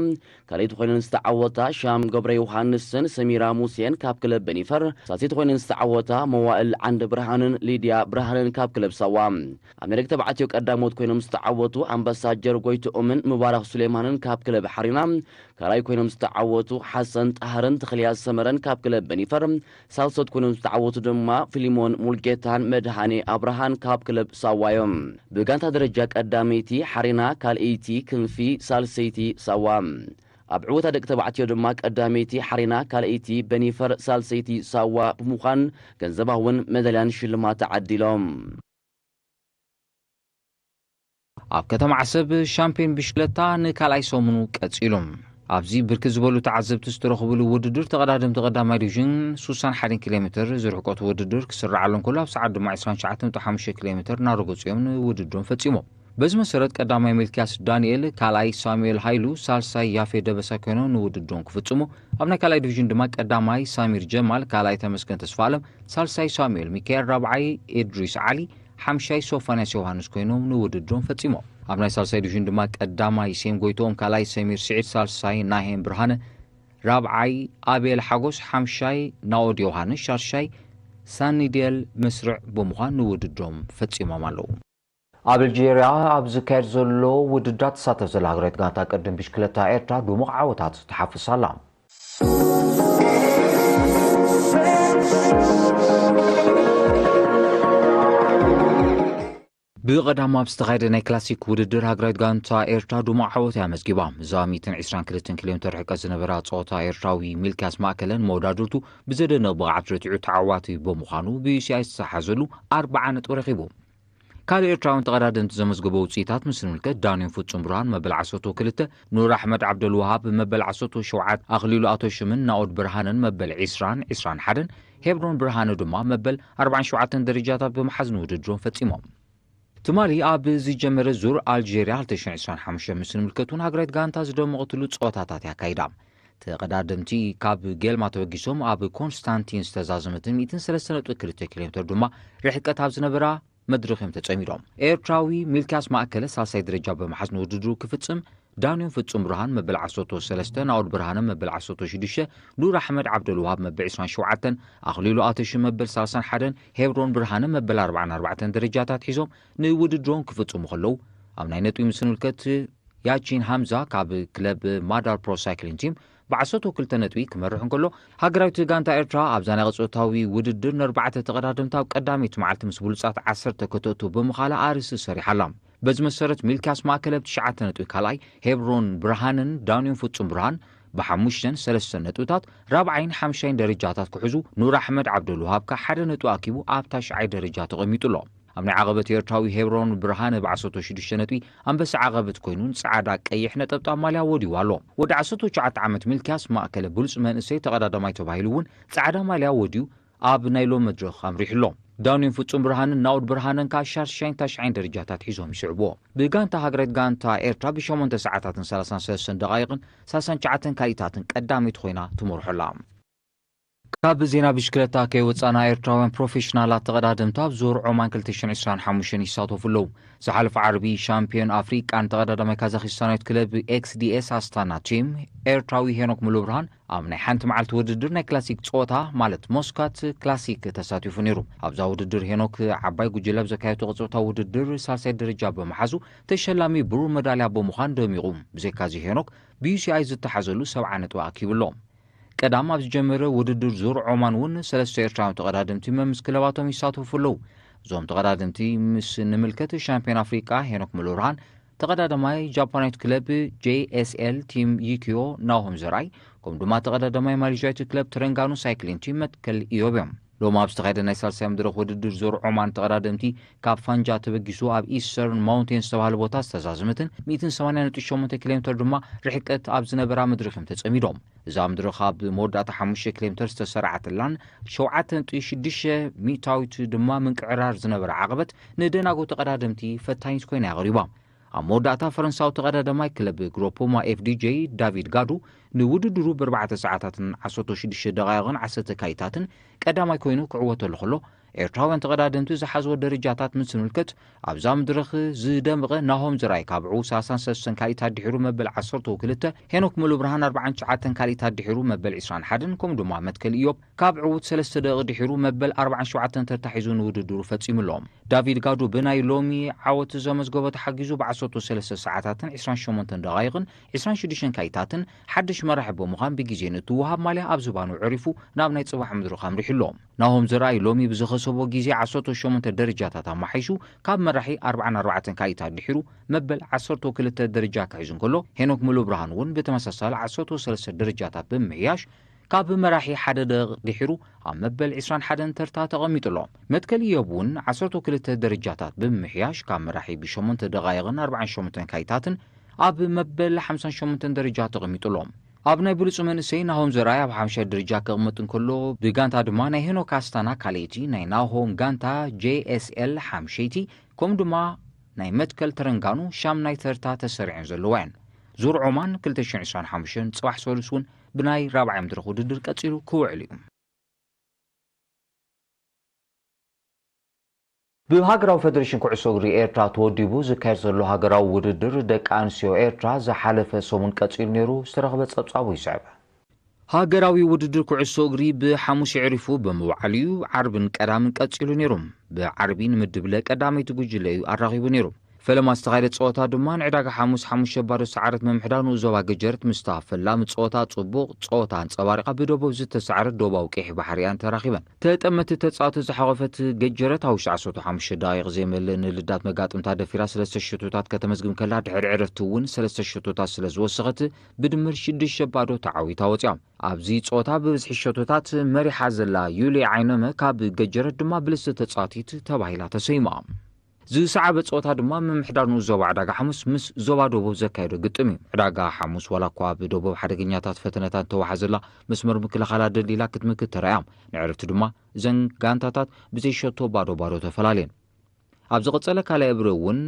ካልኣይቲ ኮይነን ዝተዓወታ ሻም ገብረ ዮሃንስን ሰሚራ ሙሴን ካብ ክለብ በኒፈር፣ ሳልሰይቲ ኮይነን ዝተዓወታ መዋእል ዓንደ ብርሃንን ሊድያ ብርሃንን ካብ ክለብ ሳዋ። ኣብ ናይ ደቂ ተባዕትዮ ቀዳሞት ኮይኖም ዝተዓወቱ ኣምባሳጀር ጎይትኦምን ምባራኽ ሱሌማንን ካብ ክለብ ሓሪና፣ ካልኣይ ኮይኖም ዝተዓወቱ ሓሰን ጣህርን ተኽልያ ሰመረን ካብ ክለብ በኒፈር፣ ሳልሶት ኮይኖም ዝተዓወቱ ድማ ፊሊሞን ሙልጌታን መድሃኔ ኣብርሃን ካብ ክለብ ሳዋ እዮም። ብጋንታ ደረጃ ቀዳመይቲ ሓሪና፣ ካልኣይቲ ክንፊ፣ ሳልሰይቲ ሳዋ። ኣብ ዕወታ ደቂ ተባዕትዮ ድማ ቀዳመይቲ ሓሪና፣ ካልኣይቲ በኒፈር፣ ሳልሰይቲ ሳዋ ብምዃን ገንዘባውን መዳልያን ሽልማት ተዓዲሎም። ኣብ ከተማ ዓሰብ ሻምፒዮን ብሽክለታ ንካልኣይ ሰሙኑ ቀጺሉ። ኣብዚ ብርክት ዝበሉ ተዓዘብቲ ዝተረኽብሉ ውድድር ተቐዳደምቲ ቀዳማይ ዲቪዥን ሱሳን ሓደን ኪሎ ሜትር ዝርሕቀቱ ውድድር ክስረዓሉ እንከሎ ኣብ ሰዓት ድማ ዕስራን ትሽዓተን ነጥቢ ሓሙሽተ ኪሎ ሜትር እናረገጹ እዮም ንውድድሮም ፈጺሞም። በዚ መሰረት ቀዳማይ ሚልክያስ ዳንኤል፣ ካልኣይ ሳሙኤል ሃይሉ፣ ሳልሳይ ያፌ ደበሳ ኮይኖም ንውድድሮም ክፍጽሙ፣ ኣብ ናይ ካልኣይ ዲቪዥን ድማ ቀዳማይ ሳሚር ጀማል፣ ካልኣይ ተመስገን ተስፋኣለም፣ ሳልሳይ ሳሙኤል ሚካኤል፣ ራብዓይ ኢድሪስ ዓሊ፣ ሓምሻይ ሶፋንያስ ዮሃንስ ኮይኖም ንውድድሮም ፈጺሞም። ኣብ ናይ ሳልሳይ ዲቪዥን ድማ ቀዳማይ ሴም ጎይትኦም፣ ካልኣይ ሰሚር ስዒድ፣ ሳልሳይ ናሄም ብርሃነ፣ ራብዓይ ኣቤል ሓጎስ፣ ሓምሻይ ናኦድ ዮሃንስ፣ ሻድሻይ ሳኒዴል መስርዕ ብምዃን ንውድድሮም ፈጺሞም ኣለዉ። ኣብ ኣልጄርያ ኣብ ዝካየድ ዘሎ ውድድራት ትሳተፍ ዘላ ሃገራዊት ጋንታ ቅድድም ብሽክለታ ኤርትራ ድሙቕ ዓወታት ትሓፍስ ኣላ። ብቐዳም ኣብ ዝተኻየደ ናይ ክላሲክ ውድድር ሃገራዊት ጋንታ ኤርትራ ድሙቕ ዓወት እያ ኣመዝጊባ። እዛ ሚእትን ዕስራን ክልተን ኪሎ ሜትር ርሕቀት ዝነበራ ጸወታ ኤርትራዊ ሚልክያስ ማእከለን መወዳድርቱ ብዘደንቕ ብቕዓት ረቲዑ ተዓዋቲ ብምዃኑ ብዩሲኣይ ዝተሓዘሉ ኣርብዓ ነጥቢ ረኺቡ። ካልእ ኤርትራውያን ተቐዳደምቲ ዘመዝገቦ ውጽኢታት ምስ ንምልከት ዳንዮን ፍጹም ብርሃን መበል ዓሰርተ ክልተ፣ ኑር ኣሕመድ ዓብደልወሃብ መበል ዓሰርተ ሸውዓተ፣ ኣኽሊሉ ኣቶሽምን ናኦድ ብርሃንን መበል ዕስራን ዕስራን ሓደን፣ ሄብሮን ብርሃነ ድማ መበል ኣርባዓን ሸውዓተን ደረጃታት ብምሓዝ ንውድድሮም ፈጺሞም። ትማሊ ኣብ ዝጀመረ ዙር ኣልጄርያ ክልተ ሽሕን ዕስራን ሓሙሽተን ምስ ንምልከት እውን ሃገራዊት ጋንታ ዝደመቐትሉ ጸወታታት እያ ኣካይዳ። ተቐዳደምቲ ካብ ጌልማ ተበጊሶም ኣብ ኮንስታንቲን ዝተዛዘመትን ሚእትን ሰለስተ ነጥቢ ክልተ ኪሎ ሜትር ድማ ርሕቀት ኣብ ዝነበራ መድረኽ እዮም ተጸሚዶም። ኤርትራዊ ሚልክያስ ማእከለ ሳልሳይ ደረጃ ብምሓዝ ንውድድሩ ክፍጽም፣ ዳንዮን ፍጹም ብርሃን መበል ዓሰርተ ሰለስተ፣ ናኦድ ብርሃነ መበል ዓሰርተ ሽዱሽተ፣ ኑር ኣሕመድ ዓብደልውሃብ መበል ዕስራን ሸውዓተን፣ ኣኽሊሉ ኣተሺ መበል ሰላሳን ሓደን፣ ሄብሮን ብርሃነ መበል ኣርባዓን ኣርባዕተን ደረጃታት ሒዞም ንውድድሮም ክፍጽሙ ከለዉ፣ ኣብ ናይ ነጥቢ ምስ ንምልከት ያቺን ሃምዛ ካብ ክለብ ማዳር ፕሮ ሳይክሊን ቲም ብዓሰርተ ክልተ ነጥቢ ክመርሕ እንከሎ፣ ሃገራዊት ጋንታ ኤርትራ ኣብዛ ናይ ቅጽበታዊ ውድድር ነርባዕተ ተቐዳደምቲ ኣብ ቀዳመይቲ መዓልቲ ምስ ብሉጻት ዓሰርተ ከተእቱ ብምኻላ ኣርእስቲ ሰሪሓ ኣላ። በዚ መሰረት ሚልክያስ ማእከለ ብትሽዓተ ነጥቢ ካልኣይ፣ ሄብሮን ብርሃንን ዳንዮን ፍጹም ብርሃን ብሓሙሽተን ሰለስተን ነጥብታት ራብዓይን ሓምሻይን ደረጃታት ክሕዙ፣ ኑር ኣሕመድ ዓብደልውሃብ ከኣ ሓደ ነጥቢ ኣኪቡ ኣብ ታሽዓይ ደረጃ ተቐሚጡ ኣሎ። ኣብ ናይ ዓቐበት ኤርትራዊ ሄብሮን ብርሃነ ብ ዓሰርተ ሽዱሽተ ነጥቢ ኣንበሳ ዓቐበት ኮይኑ ንጻዕዳ ቀይሕ ነጠብጣብ ማልያ ወዲዋ ኣሎ። ወዲ ዓሰርተ ትሽዓተ ዓመት ሚልክያስ ማእከለ ብሉጽ መንእሰይ ተቐዳዳማይ ተባሂሉ እውን ጻዕዳ ማልያ ወድዩ ኣብ ናይ ሎም መድረኽ ኣምሪሑ ኣሎ። ዳንዮን ፍጹም ብርሃንን ናኦድ ብርሃነን ከኣ ሻድሻይን ታሽዓይን ደረጃታት ሒዞም ይስዕብዎ። ብጋንታ ሃገራዊት ጋንታ ኤርትራ ብሸሞንተ ሰዓታትን ሰላሳን ሰለስተን ደቓይቕን ሰላሳን ትሽዓተን ካልኢታትን ቀዳመይቲ ኮይና ትመርሖ ኣላ። ካብ ዜና ብሽክለታ ከይወጻና፣ ኤርትራውያን ፕሮፌሽናላት ተቐዳደምቲ ኣብ ዙር ዖማን ክልተ ሽሕን ዕስራን ሓሙሽተን ይሳተፉ ኣለዉ። ዝሓለፈ ዓርቢ ሻምፒዮን ኣፍሪቃን ተቐዳዳማይ ካዛኪስታናዊት ክለብ ኤክስዲኤስ ኣስታና ቲም ኤርትራዊ ሄኖክ ሙሉብርሃን ኣብ ናይ ሓንቲ መዓልቲ ውድድር ናይ ክላሲክ ጸወታ ማለት ሞስካት ክላሲክ ተሳቲፉ ነይሩ። ኣብዛ ውድድር ሄኖክ ዓባይ ጉጅለ ኣብ ዘካየዶ ቅጽበታዊ ውድድር ሳልሳይ ደረጃ ብምሓዙ ተሸላሚ ብሩር መዳልያ ብምዃን ደሚቑ። ብዘይካዚ ሄኖክ ብዩሲኣይ ዝተሓዘሉ ሰብዓ ነጥቢ ኣኪቡ ኣሎ። ቀዳም ኣብ ዝጀመረ ውድድር ዙር ዖማን እውን ሰለስተ ኤርትራውያን ተቐዳደምቲ መምስ ክለባቶም ይሳተፉ ኣለዉ። እዞም ተቐዳደምቲ ምስ ንምልከት ሻምፒዮን ኣፍሪቃ ሄኖክ ሙሉብርሃን፣ ተቐዳዳማይ ጃፓናዊት ክለብ ጄኤስኤል ቲም ዩኪዮ ናሆም ዘርኣይ፣ ከምኡ ድማ ተቐዳዳማይ ማሌዥያዊት ክለብ ተረንጋኑ ሳይክሊን ቲም መትከል ኢዮብ እዮም። ሎሚ ኣብ ዝተኻየደ ናይ ሳልሳይ መድረኽ ውድድር ዙር ዖማን ተቐዳደምቲ ካብ ፋንጃ ተበጊሱ ኣብ ኢስተርን ማውንቴን ዝተባህለ ቦታ ዝተዛዘመትን ሚእትን ሰማንያን ነጥቢ ሸሞንተ ኪሎ ሜትር ድማ ርሕቀት ኣብ ዝነበራ መድረኽ እዮም ተጸሚዶም። እዛ መድረኽ ኣብ መወዳእታ ሓሙሽተ ኪሎ ሜትር ዝተሰርዓትላን ሸውዓተ ነጥቢ ሽዱሽተ ሚእታዊት ድማ ምንቅዕራር ዝነበራ ዓቐበት ንደናጎ ተቐዳደምቲ ፈታኒት ኮይና እያ ቀሪባ። ኣብ መወዳእታ ፈረንሳዊ ተቐዳዳማይ ክለብ ግሮፖማ ኤፍዲጄ ዳቪድ ጋዱ ንውድድሩ ብኣርባዕተ ሰዓታትን ዓሰርተ ሽዱሽተ ደቓይቕን ዓሰርተ ካልኢታትን ቀዳማይ ኮይኑ ክዕወተሉ ከሎ፣ ኤርትራውያን ተቐዳደምቲ ዝሓዝዎ ደረጃታት ምስ ንምልከት፣ ኣብዛ መድረኽ ዝደመቐ ናሆም ዘርኣይ ካብ ዕዉ ሰላሳን ሰለስተን ካልኢታት ድሒሩ መበል ዓሰርተው ክልተ፣ ሄኖክ ሙሉብርሃን ኣርባዓን ትሽዓተን ካልኢታት ድሒሩ መበል ዕስራን ሓደን፣ ከምኡ ድማ መትከል ኢዮብ ካብ ዕዉት ሰለስተ ደቂቕ ድሒሩ መበል ኣርባዓን ሸውዓተን ተርታ ሒዙ ንውድድሩ ፈጺሙ ኣሎ። ዳቪድ ጋዱ ብናይ ሎሚ ዓወት ዘመዝገቦ ተሓጊዙ ብዓሰርተ ሰለስተ ሰዓታትን ዕስራን ሸሞንተን ደቓይቕን ዕስራን ሽዱሽተን ካልኢታትን ሓድሽ መራሒ ብምዃን ብግዜ ንእትወሃብ ማልያ ኣብ ዝባኑ ዕሪፉ ናብ ናይ ጽባሕ መድረኽ ኣምሪሑ ኣሎ። ናሆም ዘርኣይ ሎሚ ብዝኸሰቦ ግዜ ዓሰርተ ሸሞንተ ደረጃታት ኣማሓይሹ ካብ መራሒ ኣርባዓን ኣርባዕተን ካልኢታት ድሒሩ መበል ዓሰርተ ክልተ ደረጃ ክሕዝ እንከሎ፣ ሄኖክ ሙሉብርሃን እውን ብተመሳሳሊ ዓሰርተ ሰለስተ ደረጃታት ብምምሕያሽ ካብ መራሒ ሓደ ደቂቕ ድሒሩ ኣብ መበል ዕስራን ሓደን ተርታ ተቐሚጡ ኣሎ። መትከል ኢዮብ እውን ዓሰርተ ክልተ ደረጃታት ብምምሕያሽ ካብ መራሒ ብሸሞንተ ደቓይቕን ኣርባዓን ሸሞንተን ካልኢታትን ኣብ መበል ሓምሳን ሸሞንተን ደረጃ ተቐሚጡ ኣሎ። ኣብ ናይ ብሉጽ መንእሰይ ናሆም ዘርኣይ ኣብ ሓምሻይ ደረጃ ክቕመጥ እንከሎ፣ ብጋንታ ድማ ናይ ሄኖክ ኣስታና ካልኣይቲ፣ ናይ ናሆም ጋንታ ጄ ኤስ ኤል ሓምሸይቲ፣ ከምኡ ድማ ናይ መትከል ተረንጋኑ ሻምናይ ተርታ ተሰሪዐን ዘለዋ እየን። ዙር ዖማን ክልተ ሽሕን ዕስራን ሓሙሽተን ጽባሕ ሰሉስ እውን ብናይ ራብዓይ መድረኽ ውድድር ቀጺሉ ክውዕል እዩ። ብሃገራዊ ፌደሬሽን ኩዕሶ እግሪ ኤርትራ ተወዲቡ ዝካየድ ዘሎ ሃገራዊ ውድድር ደቂ ኣንስትዮ ኤርትራ ዝሓለፈ ሰሙን ቀጺሉ ነይሩ። ዝተረኽበ ጸብጻቡ ይስዕብ። ሃገራዊ ውድድር ኩዕሶ እግሪ ብሓሙስ የዕሪፉ ብምውዓሉ እዩ ዓርብን ቀዳምን ቀጺሉ ነይሩ። ብዓርቢ ንምድብ ለ ቀዳመይቲ ጉጅለ እዩ ኣራኺቡ ነይሩ። ፈለማ ዝተኻየደ ጸወታ ድማ ንዕዳጋ ሓሙስ ሓሙሽተ ባዶ ሰዓረት ምምሕዳር ንኡስ ዞባ ገጀረት ምስታ ፈላሚ ጸወታ ጽቡቕ ጸወታ ኣንጸባሪቓ ብደቡብ ዝተሳዕረት ዶባዊ ቀይሕ ባሕሪ እየን ተራኺበን። ተጠመቲ ተጻወቲ ዝሓቖፈት ገጀረት ኣብ ውሽጢ ዓሰርተ ሓሙሽተ ደቂቕ ዘይመልእ ንልዳት መጋጥምታ ደፊራ ሰለስተ ሸቶታት ከተመዝግብ ከላ ድሕሪ ዕረፍቲ እውን ሰለስተ ሸቶታት ስለ ዝወሰኸት ብድምር ሽዱሽተ ባዶ ተዓዊታ ወጺኣ። ኣብዚ ጸወታ ብብዝሒ ሸቶታት መሪሓ ዘላ ዩሊ ዓይኖመ ካብ ገጀረት ድማ ብልጽቲ ተጻዋቲት ተባሂላ ተሰይማ። ዝሰዓበ ጸወታ ድማ ምምሕዳር ንኡስ ዞባ ዕዳጋ ሓሙስ ምስ ዞባ ደቡብ ዘካየዶ ግጥም እዩ። ዕዳጋ ሓሙስ ዋላ እኳ ብደቡብ ሓደገኛታት ፈተነታት እንተዋሓዘላ መስመር ምክልኻላ ደልዲላ ክትምክት ተራእያ። ንዕረፍቲ ድማ እዘን ጋንታታት ብዘይ ሸቶ ባዶ ባዶ ተፈላለየን። ኣብ ዝቐጸለ ካልኣይ እብሪ እውን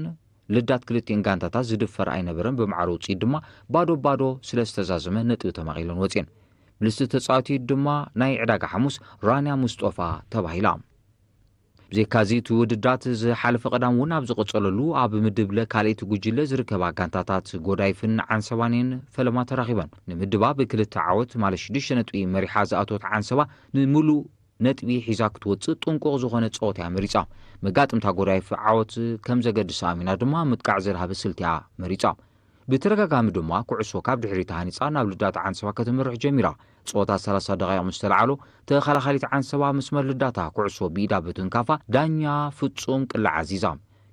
ልዳት ክልቲኤን ጋንታታት ዝድፈር ኣይነበረን። ብማዕረ ውጽኢት ድማ ባዶ ባዶ ስለ ዝተዛዘመ ነጥቢ ተማቒለን ወጺኤን። ብልጽቲ ተጻዋቲት ድማ ናይ ዕዳጋ ሓሙስ ራንያ ሙስጦፋ ተባሂላ። ብዘይካዚ እቲ ውድዳት ዝሓለፈ ቀዳም እውን ኣብ ዝቐጸለሉ ኣብ ምድብ ለ ካልኣይቲ ጉጅለ ዝርከባ ጋንታታት ጎዳይፍን ዓንሰባን እየን ፈለማ ተራኺበን። ንምድባ ብክልተ ዓወት ማለት ሽዱሽተ ነጥቢ መሪሓ ዝኣተወት ዓንሰባ ንምሉእ ነጥቢ ሒዛ ክትወጽእ ጥንቁቕ ዝኾነ ጸወታ እያ መሪጻ። መጋጥምታ ጎዳይፍ ዓወት ከም ዘገድሳ ኣሚና ድማ ምጥቃዕ ዘድሃበ ስልቲ እያ መሪጻ። ብተደጋጋሚ ድማ ኩዕሶ ካብ ድሕሪት ሃኒጻ ናብ ልዳት ዓንሰባ ከተምርሕ ጀሚራ። ጸወታ ሰላሳ ደቓይቕ ምስ ተለዓሎ፣ ተኸላኻሊት ዓንሰባ መስመር ልዳታ ኩዕሶ ብኢዳ ብትንካፋ ዳኛ ፍጹም ቅላዕ ኣዚዛ።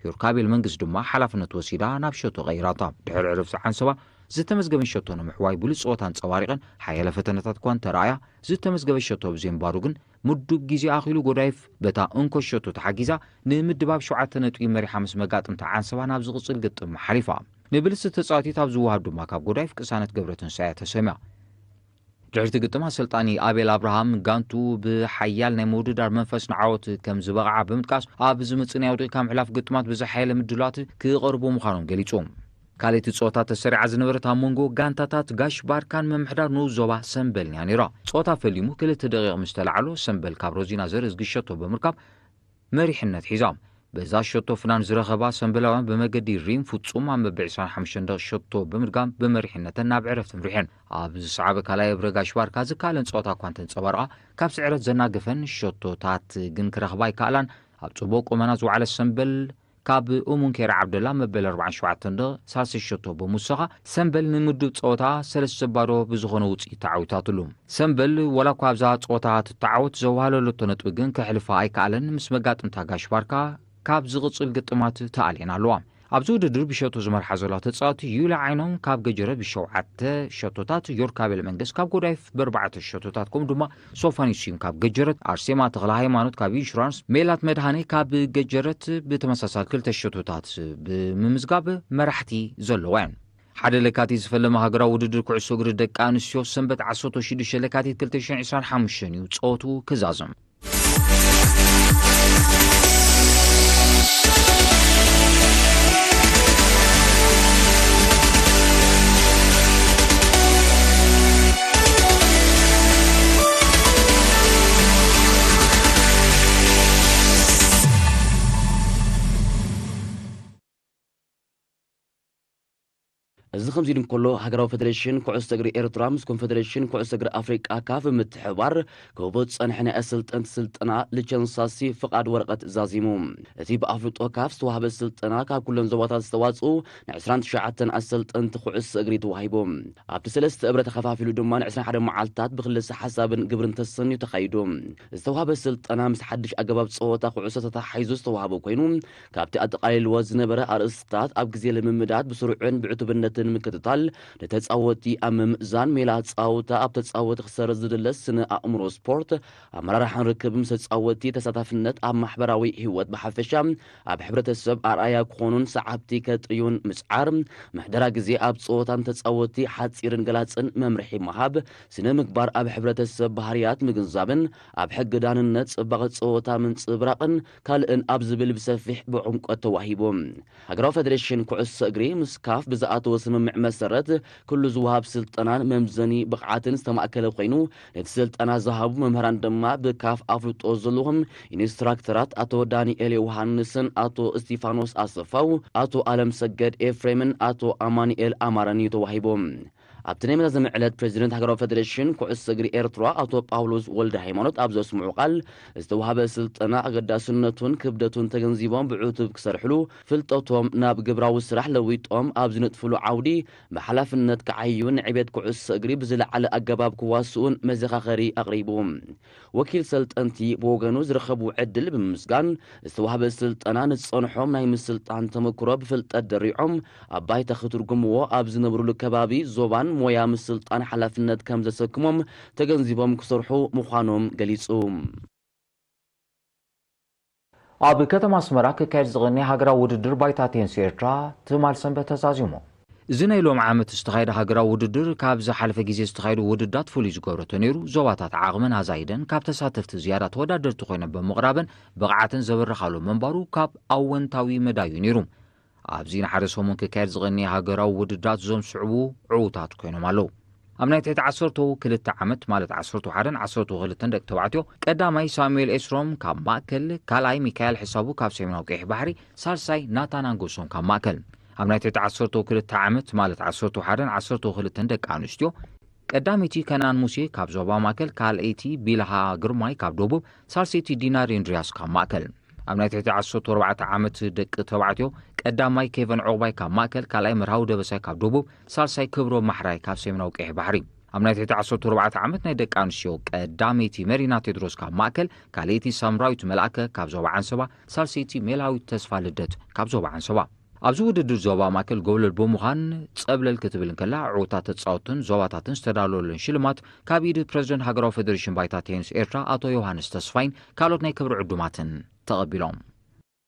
ዮርካቤል መንግስት ድማ ሓላፍነት ወሲዳ ናብ ሸቶ ቀይራታ። ድሕሪ ዕረፍቲ ዓንሰባ ዝተመዝገበን ሸቶ ንምሕዋይ ብሉጽ ጸወታ ኣንጸባሪቐን ሓያለ ፈተነታት እኳ እንተረኣያ፣ ዝተመዝገበ ሸቶ ብዘይምንባሩ ግን ምዱብ ግዜ ኣኺሉ ጎዳይፍ በታ እንኮ ሸቶ ተሓጊዛ ንምድባብ ሸውዓተ ነጥቢ መሪሓ ምስ መጋጥምታ ዓንሰባ ናብ ዝቕጽል ግጥም ሓሊፋ። ንብልጽቲ ተጻዋቲት ኣብ ዝወሃብ ድማ ካብ ጎዳይፍ ቅሳነት ገብረትንሳኤ ተሰምያ። ድሕርቲ ግጥም ኣሰልጣኒ ኣቤል ኣብርሃም ጋንቱ ብሓያል ናይ ምውድዳር መንፈስ ንዓወት ከም ዝበቕዓ ብምጥቃስ፣ ኣብ ዝመጽእ ናይ ወዲቕካ ምሕላፍ ግጥማት ብዝሓየለ ምድላት ክቐርቡ ምዃኖም ገሊጹ። ካልኣይቲ ጸወታ ተሰሪዓ ዝነበረት ኣብ መንጎ ጋንታታት ጋሽ ባርካን ምምሕዳር ንኡስ ዞባ ሰምበልን እያ ነይራ። ጸወታ ፈሊሙ ክልተ ደቂቕ ምስ ተላዕሎ፣ ሰምበል ካብ ሮዚና ዘርእዝጊ ሸቶ ብምርካብ መሪሕነት ሒዛ። በዛ ሸቶ ፍናን ዝረኸባ ሰምበላውያን ብመገዲ ሪም ፍጹም ኣብ መበል ዕስራን ሓሙሽተን ደቂቕ ሸቶ ብምድጋም ብመሪሕነተን ናብ ዕረፍቲ ኣምሪሐን። ኣብ ዝሰዓበ ካልኣይ እብረ ጋሽ ባርካ ዝከኣለን ጸወታ እኳ እንተንጸባርቓ፣ ካብ ስዕረት ዘናገፈን ሸቶታት ግን ክረኽባ ኣይከኣላን። ኣብ ጽቡቕ ቁመና ዝወዓለት ሰምበል ካብ እሙን ኬራ ዓብደላ መበል ኣርባዓን ሸውዓተን ደቂቕ ሳልሳይ ሸቶ ብምውሳኻ፣ ሰምበል ንምድብ ጸወታ ሰለስተ ባዶ ብዝኾነ ውጽኢት ተዓዊታትሉ። ሰምበል ዋላ እኳ ኣብዛ ጸወታ ትተዓወት፣ ዘዋህለለቶ ነጥቢ ግን ከሕልፋ ኣይከኣለን። ምስ መጋጥምታ ጋሽ ባርካ ካብ ዝቕጽል ግጥማት ተኣልየን ኣለዋ። ኣብዚ ውድድር ብሸቶ ዝመርሓ ዘላ ተጻወቲ ዩልያ ዓይኖም ካብ ገጀረት ብሸውዓተ ሸቶታት፣ ዮርካቤል መንግስት ካብ ጎዳይፍ ብኣርባዕተ ሸቶታት፣ ከምኡ ድማ ሶፋኒ ስዩም ካብ ገጀረት፣ ኣርሴማ ተኽለ ሃይማኖት ካብ ኢንሹራንስ፣ ሜላት መድሃኔ ካብ ገጀረት ብተመሳሳሊ ክልተ ሸቶታት ብምምዝጋብ መራሕቲ ዘለዋ እየን። ሓደ ለካቲት ዝፈለመ ሃገራዊ ውድድር ኩዕሶ እግሪ ደቂ ኣንስትዮ ሰንበት ዓሰርተ ሽዱሽተ ለካቲት ክልተ ሽሕን ዕስራን ሓሙሽተን እዩ ጸወቱ ክዛዘም። እዚ ኢሉ እንከሎ፣ ሃገራዊ ፌደሬሽን ኩዕሶ እግሪ ኤርትራ ምስ ኮንፌደሬሽን ኩዕሶ እግሪ ኣፍሪቃ፣ ካፍ፣ ብምትሕብባር ክህቦ ዝጸንሐ ናይ ኣሰልጠንቲ ስልጠና ሊቸንሳሲ ፍቓድ ወረቐት ዛዚሙ። እቲ ብኣፍልጦ ካፍ ዝተዋህበ ስልጠና፣ ካብ ኩለን ዞባታት ዝተዋጽኡ ን ዕስራን ትሽዓተን ኣሰልጠንቲ ኩዕሶ እግሪ ተዋሂቡ። ኣብቲ ሰለስተ እብረ ተኸፋፊሉ ድማ፣ ን ዕስራን ሓደን መዓልታት ብክልሰ ሓሳብን ግብርን ተሰንዩ ተኻይዱ። ዝተዋህበ ስልጠና ምስ ሓድሽ ኣገባብ ጸወታ ኩዕሶ ተተሓሒዙ ዝተዋህበ ኮይኑ፣ ካብቲ ኣጠቓሊልዎ ዝነበረ ኣርእስታት፣ ኣብ ግዜ ልምምዳት ብስሩዕን ብዕቱብነትን ምክትታል፣ ንተጻወትቲ ኣብ ምምእዛን ሜላ ኣጻውታ፣ ኣብ ተጻወቲ ክሰርጽ ዝድለ ስነ ኣእምሮ ስፖርት፣ ኣመራርሓን ርክብ ምስ ተጻወትቲ፣ ተሳታፍነት ኣብ ማሕበራዊ ህይወት ብሓፈሻ፣ ኣብ ሕብረተሰብ ኣርኣያ ክኾኑን ሰዓብቲ ከጥርዩን ምጽዓር፣ ምሕደራ ግዜ ኣብ ጸወታን ተጻወትቲ ሓጺርን ገላጽን መምርሒ ምሃብ፣ ስነ ምግባር ኣብ ሕብረተሰብ ባህርያት ምግንዛብን ኣብ ሕጊ ዳንነት ጽባቐ ጸወታ ምንጽብራቕን ካልእን ኣብ ዝብል ብሰፊሕ ብዕምቆት ተዋሂቡ። ሃገራዊ ፌደሬሽን ኩዕሶ እግሪ ምስ ካፍ ብዝኣተወ ስምምዕ መሰረት፣ ኩሉ ዝወሃብ ስልጠናን መምዘኒ ብቕዓትን ዝተማእከለ ኮይኑ፣ ነቲ ስልጠና ዝሃቡ መምህራን ድማ ብካፍ ኣፍልጦ ዘለዎም ኢንስትራክተራት ኣቶ ዳንኤል ዮሃንስን ኣቶ እስቲፋኖስ ኣሰፋው፣ ኣቶ ኣለም ሰገድ ኤፍሬምን ኣቶ ኣማኑኤል ኣማረን እዩ ተዋሂቦም። ኣብቲ ናይ መዛዘሚ ዕለት፣ ፕሬዚደንት ሃገራዊ ፌደሬሽን ኩዕሶ እግሪ ኤርትራ ኣቶ ጳውሎስ ወልደ ሃይማኖት ኣብ ዘስምዑ ቃል፣ ዝተዋህበ ስልጠና ኣገዳስነቱን ክብደቱን ተገንዚቦም ብዕቱብ ክሰርሕሉ፣ ፍልጠቶም ናብ ግብራዊ ስራሕ ለዊጦም ኣብ ዝነጥፍሉ ዓውዲ፣ ብሓላፍነት ክዓዩ፣ ንዕቤት ኩዕሶ እግሪ ብዝለዓለ ኣገባብ ክዋስኡን መዘኻኸሪ ኣቕሪቡ። ወኪል ሰልጠንቲ ብወገኑ፣ ዝረኸቡ ዕድል ብምምስጋን፣ ዝተዋህበ ስልጠና ንዝጸንሖም ናይ ምስልጣን ተመክሮ ብፍልጠት ደሪዖም ኣብ ባይታ ክትርጉምዎ፣ ኣብ ዝነብሩሉ ከባቢ፣ ዞባን ሞያ ምስልጣን ሓላፍነት ከም ዘሰክሞም ተገንዚቦም ክሰርሑ ምዃኖም ገሊጹ። ኣብ ከተማ ኣስመራ ክካየድ ዝቐነየ ሃገራዊ ውድድር ባይታ ቴንስ ኤርትራ ትማል ሰንበት ተዛዚሙ። እዚ ናይ ሎም ዓመት ዝተኻየደ ሃገራዊ ውድድር ካብ ዝሓለፈ ግዜ ዝተኻየዱ ውድድራት ፍሉይ ዝገብሮ ተነይሩ፣ ዞባታት ዓቕመን ኣዛይደን ካብ ተሳተፍቲ ዝያዳ ተወዳደርቲ ኮይነን ብምቕራበን ብቕዓተን ዘበረኻሉ ምንባሩ ካብ ኣወንታዊ መዳዩ ነይሩ። ኣብዚ ንሓደ ሰሙን ክካየድ ዝቐነየ ሃገራዊ ውድድራት እዞም ዝስዕቡ ዕዉታት ኮይኖም ኣለዉ። ኣብ ናይ ትሕቲ ዓሰርተ ክልተ ዓመት፣ ማለት ዓሰርተ ሓደን ዓሰርተ ክልተን ደቂ ተባዕትዮ፣ ቀዳማይ ሳሙኤል ኤስሮም ካብ ማእከል፣ ካልኣይ ሚካኤል ሕሳቡ ካብ ሰሜናዊ ቀይሕ ባሕሪ፣ ሳልሳይ ናታን ኣንጎሶም ካብ ማእከል። ኣብ ናይ ትሕቲ ዓሰርተ ክልተ ዓመት፣ ማለት ዓሰርተ ሓደን ዓሰርተ ክልተን ደቂ ኣንስትዮ፣ ቀዳመይቲ ከነኣን ሙሴ ካብ ዞባ ማእከል፣ ካልኣይቲ ቢልሃ ግርማይ ካብ ደቡብ፣ ሳልሰይቲ ዲናር እንድርያስ ካብ ማእከል። ኣብ ናይ ትሕቲ ዓሰርተ ኣርባዕተ ዓመት ደቂ ተባዕትዮ፣ ቀዳማይ ኬቨን ዑቕባይ ካብ ማእከል፣ ካልኣይ መርሃዊ ደበሳይ ካብ ደቡብ፣ ሳልሳይ ክብሮም ማሕራይ ካብ ሰሜናዊ ቀይሕ ባሕሪ። ኣብ ናይ ትሕቲ ዓሰርተ ኣርባዕተ ዓመት ናይ ደቂ ኣንስትዮ፣ ቀዳመይቲ መሪና ቴድሮስ ካብ ማእከል፣ ካልኣይቲ ሳምራዊት መልኣከ ካብ ዞባ ዓንሰባ፣ ሳልሰይቲ ሜላዊት ተስፋ ልደት ካብ ዞባ ዓንሰባ። ኣብዚ ውድድር ዞባ ማእከል ጎብለል ብምዃን ጸብለል ክትብል እንከላ፣ ዕዉታት ተጻወትን ዞባታትን ዝተዳለወለን ሽልማት ካብ ኢድ ፕረዚደንት ሃገራዊ ፌደሬሽን ባይታ ቴኒስ ኤርትራ ኣቶ ዮሃንስ ተስፋይን ካልኦት ናይ ክብሪ ዕዱማትን ተቐቢሎም።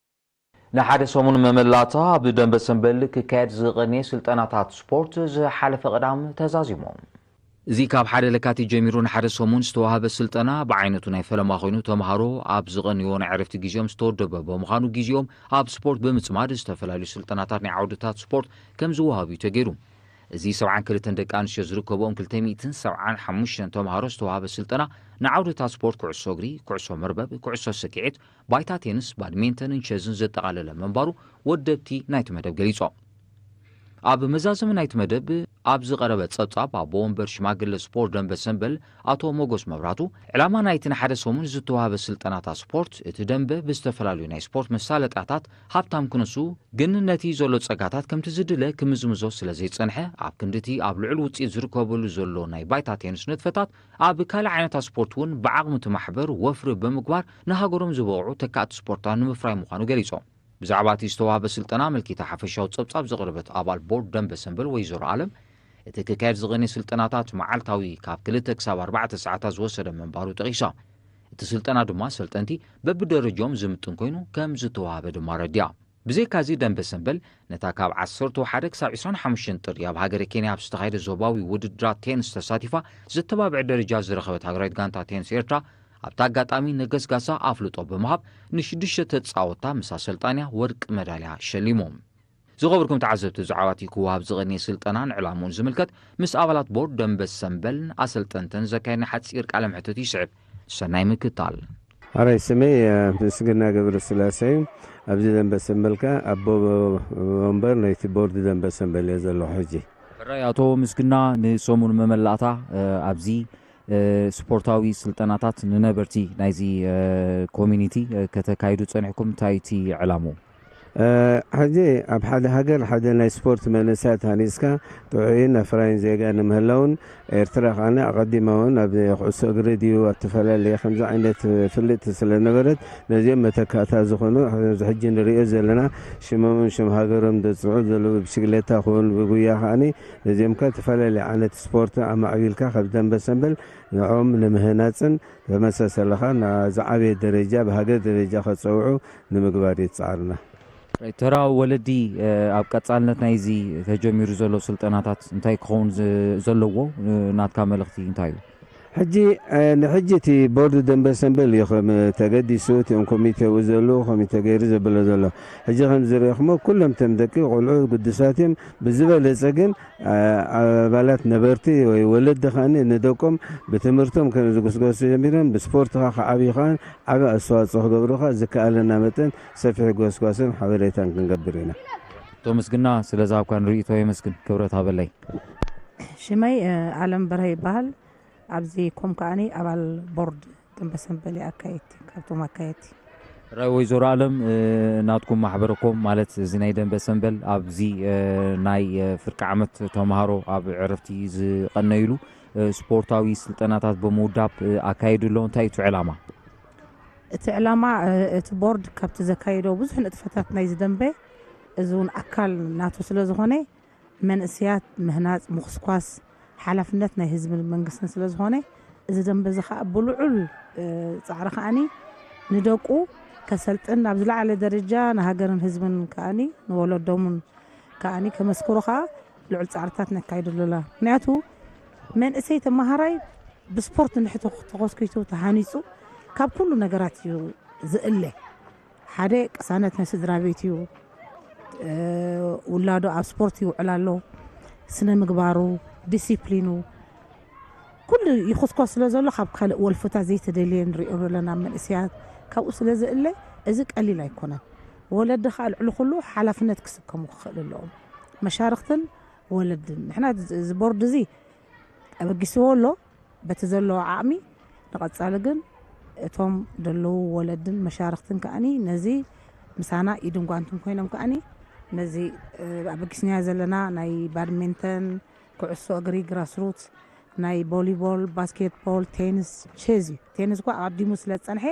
ንሓደ ሰሙን መመላእታ ኣብ ደንበ ሰንበል ክካየድ ዝቐነየ ስልጠናታት ስፖርት ዝሓለፈ ቀዳም ተዛዚሙ። እዚ ካብ ሓደ ለካቲት ጀሚሩ ንሓደ ሰሙን ዝተዋህበ ስልጠና ብዓይነቱ ናይ ፈለማ ኮይኑ፣ ተምሃሮ ኣብ ዝቐንይዎ ናይ ዕረፍቲ ግዜኦም ዝተወደበ ብምዃኑ፣ ግዜኦም ኣብ ስፖርት ብምጽማድ ዝተፈላለዩ ስልጠናታት ናይ ዓውድታት ስፖርት ከም ዝወሃብ እዩ ተገይሩ። እዚ ሰብዓን ክልተን ደቂ ኣንስትዮ ዝርከብኦም ክልተ ሚእትን ሰብዓን ሓሙሽተን ተምሃሮ ዝተዋህበ ስልጠና ንዓውድታት ስፖርት ኩዕሶ እግሪ፣ ኩዕሶ መርበብ፣ ኩዕሶ ስኪዒት፣ ባይታ ቴንስ፣ ባድሜንተንን ቸዝን ዘጠቓለለ ምንባሩ ወደብቲ ናይቲ መደብ ገሊጾም። ኣብ መዛዘሚ ናይቲ መደብ ኣብ ዝቐረበ ጸብጻብ፣ ኣቦ ወንበር ሽማግለ ስፖርት ደንበ ሰንበል ኣቶ ሞጎስ መብራቱ፣ ዕላማ ናይቲ ንሓደ ሰሙን ዝተዋህበ ስልጠናታት ስፖርት፣ እቲ ደንበ ብዝተፈላለዩ ናይ ስፖርት መሳለጥያታት ሃብታም ክንሱ፣ ግን ነቲ ዘሎ ጸጋታት ከምቲ ዝድለ ክምዝምዞ ስለ ዘይጸንሐ፣ ኣብ ክንድቲ ኣብ ልዑል ውጽኢት ዝርከበሉ ዘሎ ናይ ባይታ ቴንስ ንጥፈታት፣ ኣብ ካልእ ዓይነታት ስፖርት እውን ብዓቕሚ እቲ ማሕበር ወፍሪ ብምግባር ንሃገሮም ዝበቕዑ ተካእቲ ስፖርታውያን ንምፍራይ ምዃኑ ገሊጾም። ብዛዕባ እቲ ዝተዋህበ ስልጠና ኣመልኪታ ሓፈሻዊ ጸብጻብ ዘቕረበት ኣባል ቦርድ ደንበ ሰንበል ወይዘሮ ኣለም፣ እቲ ክካየድ ዝቐነየ ስልጠናታት መዓልታዊ ካብ ክልተ ክሳብ ኣርባዕተ ሰዓታት ዝወሰደ ምንባሩ ጠቒሳ። እቲ ስልጠና ድማ ሰልጠንቲ በብደረጃኦም ዝምጥን ኮይኑ ከም ዝተዋህበ ድማ ኣረዲኣ። ብዘይካዚ ደንበ ሰንበል ነታ ካብ ዓሰርተ ሓደ ክሳብ ዕስራን ሓሙሽተን ጥሪ ኣብ ሃገረ ኬንያ ኣብ ዝተኻየደ ዞባዊ ውድድራት ቴንስ ተሳቲፋ ዘተባብዕ ደረጃ ዝረኸበት ሃገራዊት ጋንታ ቴንስ ኤርትራ ኣብቲ ኣጋጣሚ ንገስጋሳ ኣፍልጦ ብምሃብ ንሽዱሽተ ተጻወትታ ምስ ኣሰልጣንያ ወርቂ መዳልያ ሸሊሞም። ዝኸበርኩም ተዓዘብቲ፣ ብዛዕባ እቲ ክወሃብ ዝቐነየ ስልጠናን ዕላምኡን ዝምልከት ምስ ኣባላት ቦርድ ደንበ ሰንበልን ኣሰልጠንተን ዘካየድና ሓጺር ቃለ ምሕተት ይስዕብ። ሰናይ ምክታል። ኣራይ ስመይ ምስግና ገብረስላሴ እዩ። ኣብዚ ደንበ ሰንበልካ ኣቦ ወንበር ናይቲ ቦርድ ደንበ ሰንበል እየ ዘለኹ ሕጂ። ራይ ኣቶ ምስግና፣ ንሰሙን መመላእታ ኣብዚ ስፖርታዊ ስልጠናታት ንነበርቲ ናይዚ ኮሚኒቲ ከተካይዱ ጸኒሕኩም፣ እንታይ እቲ ዕላሙ? ሕጂ ኣብ ሓደ ሃገር ሓደ ናይ ስፖርት መንእሰያት ሃኒፅካ ጥዑይን ኣፍራይን ዜጋ ንምህላውን ኤርትራ ከዓኒ ኣቐዲማ እውን ኣብ ኩዕሶ እግሪ ድዩ ኣብ ተፈላለየ ከምዚ ዓይነት ፍልጥቲ ስለነበረት ነዚኦም መተካእታ ዝኾኑ ሕዚ ሕጂ ንሪኦ ዘለና ሽሞምን ሽም ሃገሮም ዘፅንዑ ዘለዉ ብሽግሌታ ክውን ብጉያ ከዓኒ ነዚኦም ከ ተፈላለየ ዓይነት ስፖርት ኣማዕቢልካ ካብ ደንበ ሰንበል ንዕኦም ንምህናፅን ተመሳሰልኻ ናብ ዝዓበየ ደረጃ ብሃገር ደረጃ ከፀውዑ ንምግባር ይፃዓርና። ተራ ወለዲ ኣብ ቀጻልነት ናይዚ ተጀሚሩ ዘሎ ስልጠናታት እንታይ ክኸውን ዘለዎ ናትካ መልእኽቲ እንታይ እዩ? ሕጂ ንሕጂ እቲ ቦርድ ደንበ ሰንበል እዩ ከም ተገዲሱ እቲኦም ኮሚቴ ው ዘለዉ ኮሚቴ ገይሩ ዘብሎ ዘሎ። ሕጂ ከም ዝረእኹሞ ኩሎም ቶም ደቂ ቆልዑ ግዱሳት እዮም። ብዝበለፀ ግን ኣባላት ነበርቲ ወይ ወለዲ ከዓኒ ንደቆም ብትምህርቶም ከም ዝጉስጓሱ ጀሚሮም ብስፖርት ከዓ ክዓብዩ ከዓ ዓቢ ኣስተዋፅኦ ክገብሩ ከዓ ዝከኣለና መጠን ሰፊሕ ጎስጓስን ሓበሬታን ክንገብር ኢና። ተመስግና ስለ ዝሃብካን ርእይቶ የመስግን። ክብረት ሃበለይ። ሽመይ ኣለም በርሀ ይበሃል። ኣብዚ ኮም ከዓኒ ኣባል ቦርድ ደንበ ሰንበል ኣካየድቲ ካብቶም ኣካየድቲ። ራይ ወይዘሮ ኣለም ናትኩም ማሕበረኮም ማለት እዚ ናይ ደንበ ሰንበል ኣብዚ ናይ ፍርቂ ዓመት ተምሃሮ ኣብ ዕረፍቲ ዝቐነይሉ ስፖርታዊ ስልጠናታት ብምውዳብ ኣካይዱ ኣሎ። እንታይ እዩ እቲ ዕላማ? እቲ ዕላማ እቲ ቦርድ ካብቲ ዘካየዶ ብዙሕ ንጥፈታት ናይዚ ደንበ እዚ እውን ኣካል ናቱ ስለ ዝኾነ መንእስያት ምህናፅ ምኹስኳስ ሓላፍነት ናይ ህዝብን መንግስትን ስለ ዝኾነ እዚ ደንበ እዚ ከዓ ብልዑል ፃዕሪ ከዓኒ ንደቁ ከሰልጥን ናብ ዝለዓለ ደረጃ ንሃገርን ህዝብን ከዓኒ ንወለዶምን ከዓኒ ከመስክሩ ከዓ ልዑል ፃዕርታት ነካይደሉ ኣላ። ምክንያቱ መንእሰይ ተመሃራይ ብስፖርት እንድሕር ተኾስኪቱ ተሃኒፁ ካብ ኩሉ ነገራት እዩ ዝእለ። ሓደ ቅሳነት ናይ ስድራ ቤት እዩ። ውላዶ ኣብ ስፖርት ይውዕል ኣሎ። ስነ ምግባሩ፣ ዲሲፕሊኑ ኩሉ ይኹስኮስ ስለ ዘሎ ካብ ካልእ ወልፍታት ዘይተደልየ ንሪኦ ኣለና መንእሰያት ካብኡ ስለ ዝእለ እዚ ቀሊል ኣይኮነን። ወለዲ ከዓ ልዕሊ ኩሉ ሓላፍነት ክስከሙ ክኽእል ኣለዎም መሻርክትን ወለድን። ንሕና እዚ ቦርድ እዚ ኣበጊስዎ ኣሎ በቲ ዘለዎ ዓቕሚ። ንቐፃሊ ግን እቶም ደለዉ ወለድን መሻርክትን ከዓኒ ነዚ ምሳና ኢድን ጓንትን ኮይኖም ከዓኒ ነዚ ኣበጊስናዮ ዘለና ናይ ባድሜንተን፣ ኩዕሶ እግሪ፣ ግራስሩት፣ ናይ ቦሊቦል፣ ባስኬትቦል፣ ቴንስ፣ ቼዝ እዩ። ቴንስ እኳ ኣቐዲሙ ስለ ዝፀንሐ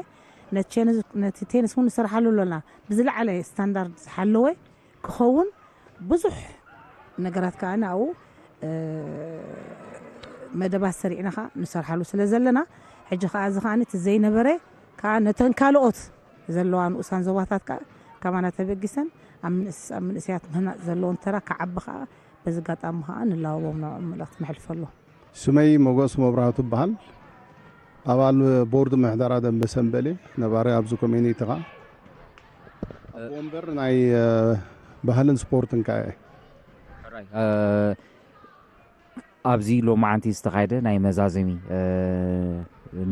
ነቲ ቴንስ እውን ንሰርሓሉ ኣለና ብዝለዓለ ስታንዳርድ ዝሓለወ ክኸውን ብዙሕ ነገራት ከዓ ናብኡ መደባት ሰሪዕና ከዓ ንሰርሓሉ ስለ ዘለና ሕጂ ከዓ እዚ ከዓ እቲ ዘይነበረ ከዓ ነተን ካልኦት ዘለዋ ንኡሳን ዞባታት ከዓ ካባና ተበጊሰን ኣብ ምንእስ- ኣብ ምንእስያት ምህናፅ ዘለዎን ተራ ክዓቢ ከዓ በዚ ኣጋጣሚ ከዓ ንላበዎም ንዕኦም መልእኽቲ ነሕልፈሎም። ስመይ ሞጎስ መብራህቱ ይበሃል። ኣባል ቦርድ ምሕደራ ደንበ ሰንበል እየ። ነባሪ ኣብዚ ኮሚኒቲ ኸዓ ኣቦ ወንበር ናይ ባህልን ስፖርትን ከዓ እየ። ኣብዚ ሎማዓንቲ ዝተኻየደ ናይ መዛዘሚ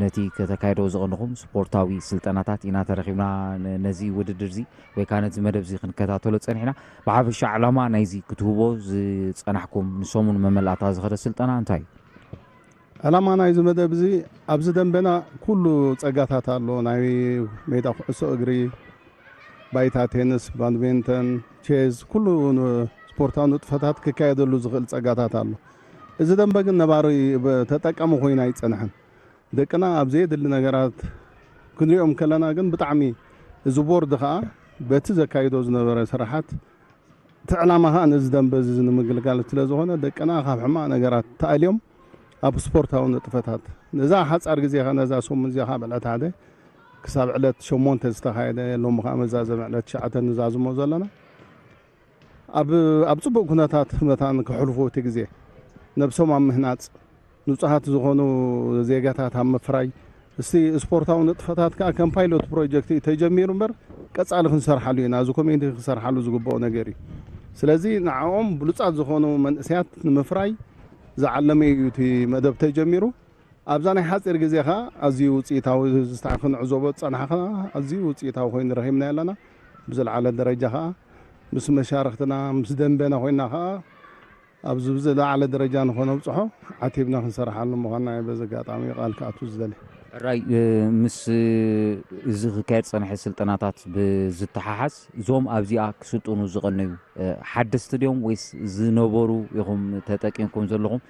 ነቲ ከተካየዶ ዝቐንኹም ስፖርታዊ ስልጠናታት ኢና ተረኺብና። ነዚ ውድድር እዚ ወይ ከዓ ነዚ መደብ እዚ ክንከታተሎ ፀኒሕና። ብሓፈሻ ዕላማ ናይዚ ክትህቦ ዝፀናሕኩም ንሰሙን መመላእታ ዝኸደ ስልጠና እንታይ እዩ? ዕላማ ናይዚ መደብ እዚ ኣብዚ ደንበና ኩሉ ፀጋታት ኣሎ። ናይ ሜዳ ኩዕሶ እግሪ፣ ባይታ ቴንስ፣ ባድሜንተን፣ ቼዝ ኩሉ ስፖርታዊ ንጥፈታት ክካየደሉ ዝኽእል ፀጋታት ኣሎ። እዚ ደንበ ግን ነባሪ ተጠቃሚ ኮይኑ ኣይፀንሐን። ደቅና ኣብ ዘየድሊ ነገራት ክንሪኦም ከለና ግን ብጣዕሚ እዚ ቦርድ ከዓ በቲ ዘካይዶ ዝነበረ ስራሓት እቲ ዕላማ ከዓ ነዚ ደንበ እዚ ንምግልጋል ስለ ዝኾነ ደቅና ካብ ሕማቕ ነገራት ተኣልዮም ኣብ ስፖርታዊ ንጥፈታት ነዛ ሓፃር ግዜ ከዓ ነዛ ሰሙን እዚኣ ከዓ ብዕለት ሓደ ክሳብ ዕለት ሸሞንተ ዝተኻየደ ሎሚ ከዓ መዛዘሚ ዕለት ትሽዓተ ንዛዝሞ ዘለና ኣብ ኣብ ፅቡቅ ኩነታት መታን ከሕልፉ እቲ ግዜ ነብሶም ኣብ ምህናፅ ንፁሃት ዝኾኑ ዜጋታት ኣብ ምፍራይ እስቲ ስፖርታዊ ንጥፈታት ከዓ ከም ፓይሎት ፕሮጀክት እዩ ተጀሚሩ እምበር ቀፃሊ ክንሰርሓሉ ኢና እዚ ኮሚኒቲ ክሰርሓሉ ዝግብኦ ነገር እዩ ስለዚ ንዕኦም ብሉፃት ዝኾኑ መንእሰያት ንምፍራይ ዝዓለመ እዩ እቲ መደብ ተጀሚሩ ኣብዛ ናይ ሓፂር ግዜ ከዓ ኣዝዩ ውፅኢታዊ ዝስታ ክንዕዘቦ ዝፀናሕና ኣዝዩ ውፅኢታዊ ኮይኑ ረኺብና ኣለና ብዝለዓለ ደረጃ ከዓ ምስ መሻርክትና ምስ ደንበና ኮይና ከዓ ኣብዚ ብዝለዓለ ደረጃ ንኸነብፅሖ ዓቲብና ክንሰርሓሉ ምዃንና እየ በዚ ኣጋጣሚ ቃል ክኣቱ ዝደሊ። ሕራይ፣ ምስ እዚ ክካየድ ዝፀንሐ ስልጠናታት ብዝተሓሓዝ፣ እዞም ኣብዚኣ ክስልጥኑ ዝቐነዩ ሓደስቲ ድዮም ወይስ ዝነበሩ ኢኹም ተጠቂምኩም ዘለኹም?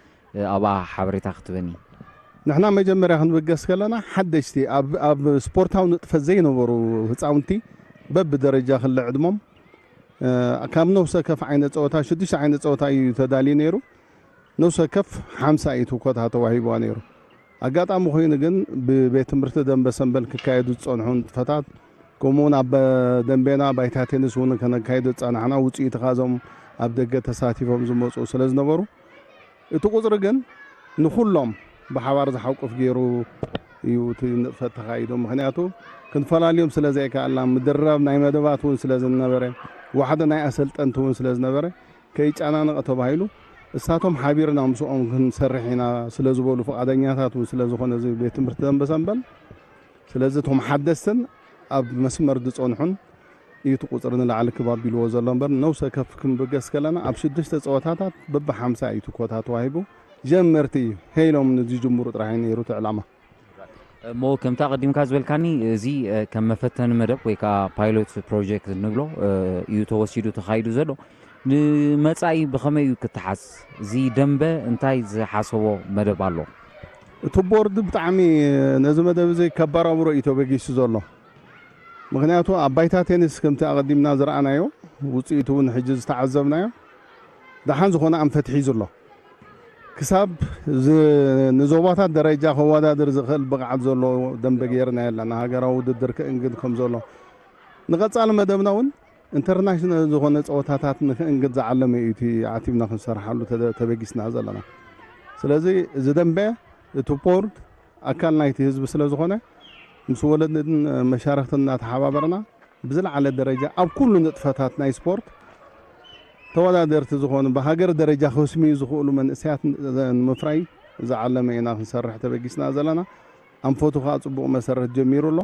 ኣብኣ ሓበሬታ ክትበኒ። ንሕና መጀመርያ ክንብገስ ከለና ሓደሽቲ ኣብ ስፖርታዊ ንጥፈት ዘይነበሩ ህፃውንቲ በብደረጃ ክሊ ዕድሞም ካብ ነፍሰ ከፍ ዓይነት ፀወታ ሽዱሽተ ዓይነት ፀወታ እዩ ተዳልዩ ነይሩ። ነፍሰ ከፍ ሓምሳ እዩ ትኮታ ተዋሂብዋ ነይሩ። ኣጋጣሚ ኮይኑ ግን ብቤት ትምህርቲ ደንበ ሰንበል ክካየዱ ዝፀንሑ ንጥፈታት ከምኡውን ኣብ ደንቤና ባይታ ቴኒስ እውን ከነካይዱ ዝፀናሕና ውፅኢት ኻዞም ኣብ ደገ ተሳቲፎም ዝመፁ ስለ ዝነበሩ እቲ ቁፅሪ ግን ንኹሎም ብሓባር ዝሓቁፍ ገይሩ እዩ እቲ ንጥፈት ተኻይዱ። ምክንያቱ ክንፈላልዮም ስለ ዘይከኣልና ምድርራብ ናይ መደባት እውን ስለ ዝነበረ ዋሕደ ናይ ኣሰልጠንቲ እውን ስለ ዝነበረ ከይጨናነቐ ተባሂሉ እሳቶም ሓቢርና ምስኦም ክንሰርሕ ኢና ስለ ዝበሉ ፍቓደኛታት እውን ስለ ዝኾነ እዚ ቤት ትምህርቲ ደንበ ሰንበል ስለዚ እቶም ሓደስትን ኣብ መስመር ዝፀንሑን እዩ እቲ ቁፅሪ ንላዕሊ ክብ ኣቢልዎ ዘሎ እምበር ነውሰ ከፍ ክንብገስ ከለና ኣብ ሽዱሽተ ፀወታታት በቢ ሓምሳ እዩ ትኮታ ተዋሂቡ ጀመርቲ ሄሎም ንዝጅምሩ ጥራሕ እዩ ነይሩ እቲ ዕላማ። እሞ ከምቲ ኣቐዲምካ ዝበልካኒ እዚ ከም መፈተኒ መደብ ወይ ከዓ ፓይሎት ፕሮጀክት ንብሎ እዩ ተወሲዱ ተኻይዱ ዘሎ። ንመፃኢ ብኸመይ እዩ ክተሓዝ? እዚ ደንበ እንታይ ዝሓሰቦ መደብ ኣሎ? እቲ ቦርድ ብጣዕሚ ነዚ መደብ እዚ ከባራብሮ እዩ ተበጊሱ ዘሎ። ምክንያቱ ኣብ ባይታ ቴኒስ ከምቲ ኣቐዲምና ዝረኣናዮ ውፅኢቱ እውን ሕጂ ዝተዓዘብናዮ ደሓን ዝኾነ ኣንፈት ሒዙ ኣሎ። ክሳብ ንዞባታት ደረጃ ከወዳድር ዝኽእል ብቕዓት ዘሎ ደንበ ገይርና ኣለና። ሃገራዊ ውድድር ክእንግድ ከም ዘሎ ንቐፃሊ መደብና እውን ኢንተርናሽናል ዝኾነ ፀወታታት ንክእንግድ ዝዓለመ እዩ እቲ ዓቲብና ክንሰርሓሉ ተበጊስና ዘለና። ስለዚ እዚ ደንበ እቲ ቦርድ ኣካል ናይቲ ህዝቢ ስለ ዝኾነ ምስ ወለድን መሻርክትን እናተሓባበርና ብዝለዓለ ደረጃ ኣብ ኩሉ ንጥፈታት ናይ ስፖርት ተወዳደርቲ ዝኾኑ ብሃገር ደረጃ ክስምዩ ዝኽእሉ መንእሰያት ንምፍራይ ዝዓለመ ኢና ክንሰርሕ ተበጊስና ዘለና። ኣንፈቱ ከዓ ፅቡቕ መሰረት ጀሚሩ ኣሎ።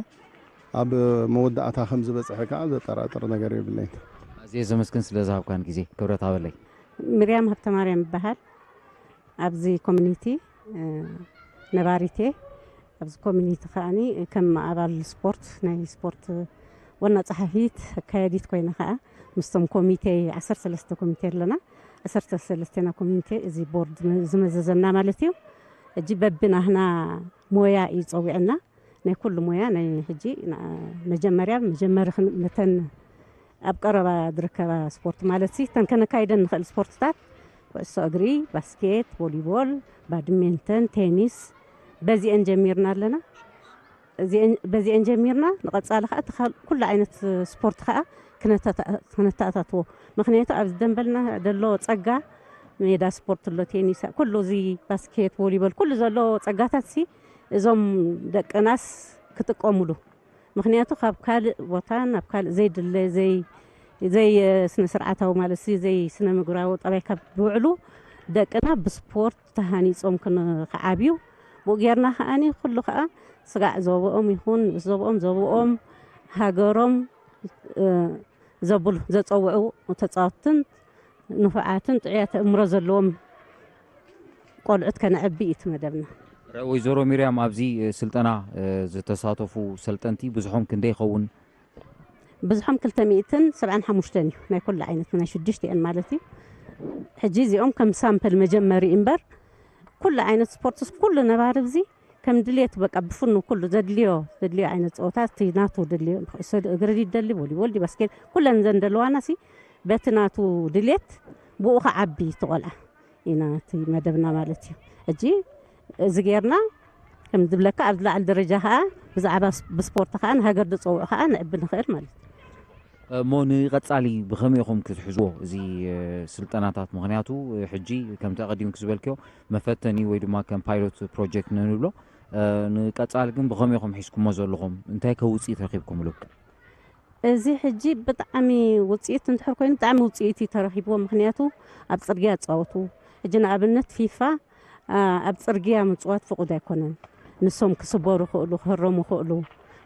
ኣብ መወዳእታ ከም ዝበፅሐ ከዓ ዘጠራጥር ነገር የብለይን። ኣዝየ ዘመስግን ስለ ዝሃብካን ግዜ ክብረት ሃበለይ። ምርያም ሃብተማርያም ይበሃል። ኣብዚ ኮሚኒቲ ነባሪት እየ። ኣብዚ ኮሚኒቲ ከዓኒ ከም ኣባል ስፖርት ናይ ስፖርት ዋና ፀሓፊት ኣካያዲት ኮይነ ከዓ ምስቶም ኮሚቴ ዓሰርተ ሰለስተ ኮሚቴ ኣለና። ዓሰርተ ሰለስተ ና ኮሚቴ እዚ ቦርድ ዝመዘዘና ማለት እዩ። እጂ በብናህና ሞያ እዩ ፀዊዕና ናይ ኩሉ ሞያ ናይ ሕጂ መጀመርያ መጀመሪ መተን ኣብ ቀረባ ዝርከባ ስፖርት ማለት ሲ ተን ከነካይደን ንኽእል ስፖርትታት ኩዕሶ እግሪ፣ ባስኬት፣ ቮሊቦል፣ ባድሜንተን፣ ቴኒስ በዚአን ጀሚርና ኣለና። በዚአን ጀሚርና ንቐፃሊ ከዓ ኩሉ ዓይነት ስፖርት ከዓ ክነተኣታትዎ ምክንያቱ ኣብዚ ደንበልና ዘሎ ፀጋ ሜዳ ስፖርት ኣሎ፣ ቴኒስ፣ ኩሉ እዚ ባስኬት፣ ቮሊቦል ኩሉ ዘሎ ፀጋታት ሲ እዞም ደቅናስ ክጥቀሙሉ ምክንያቱ ካብ ካልእ ቦታ ናብ ካልእ ዘይድለ ዘይ ዘይ ስነ ስርዓታዊ ማለት ሲ ዘይ ስነ ምግባራዊ ጠባይ ካብ ዝውዕሉ ደቅና ብስፖርት ተሃኒፆም ክዓብዩ ብኡ ጌርና ከዓኒ ኩሉ ከዓ ስጋዕ ዞብኦም ይኹን ንኡስ ዞብኦም ዞብኦም ሃገሮም ዘብሉ ዘፀውዑ ተፃወትን ንፉዓትን ጥዑያት ኣእምሮ ዘለዎም ቆልዑት ከነዕቢ እዩ እቲ መደብና። ወይዘሮ ሚርያም ኣብዚ ስልጠና ዝተሳተፉ ሰልጠንቲ ብዙሖም ክንደይ ይኸውን? ብዝሖም ክልተ ሚእትን ሰብዓን ሓሙሽተን እዩ ናይ ኩሉ ዓይነት ናይ ሽዱሽተ እየን ማለት እዩ። ሕጂ እዚኦም ከም ሳምፕል መጀመሪ እምበር ኩሉ ዓይነት ስፖርትስ ኩሉ ነባሪ እዚ ከም ድሌቱ በቃ ብፍኑ ኩሉ ዘድልዮ ዘድልዮ ዓይነት ፀወታ እቲ ናቱ ድልዮ ኩዕሶ እግሪ ድደሊ ቮሊቦል ዲ ባስኬት ኩለን ዘን ደለዋና ሲ በቲ ናቱ ድሌት ብኡ ከዓቢ እቲ ቆልዓ ኢና እቲ መደብና ማለት እዩ። ሕጂ እዚ ጌርና ከም ዝብለካ ኣብ ዝለዓል ደረጃ ከዓ ብዛዕባ ብስፖርት ከዓ ንሃገር ዝፀውዑ ከዓ ንዕቢ ንኽእል ማለት እዩ። እሞ ንቐፃሊ ብኸመይ ኢኹም ክትሕዝዎ እዚ ስልጠናታት? ምኽንያቱ ሕጂ ከምቲ ኣቐዲምክ ዝበልክዮ መፈተኒ ወይ ድማ ከም ፓይሎት ፕሮጀክት ንንብሎ ንቀፃሊ ግን ብኸመይ ኢኹም ሒዝኩሞ ዘለኹም? እንታይ ከ ውፅኢት ረኺብኩምሉ? እዚ ሕጂ ብጣዕሚ ውፅኢት እንድሕር ኮይኑ ብጣዕሚ ውፅኢት እዩ ተረኺብዎ። ምኽንያቱ ኣብ ፅርግያ ይፃወቱ። ሕጂ ንኣብነት ፊፋ ኣብ ፅርግያ ምፅዋት ፍቑድ ኣይኮነን። ንሶም ክስበሩ ይኽእሉ፣ ክህረሙ ይኽእሉ፣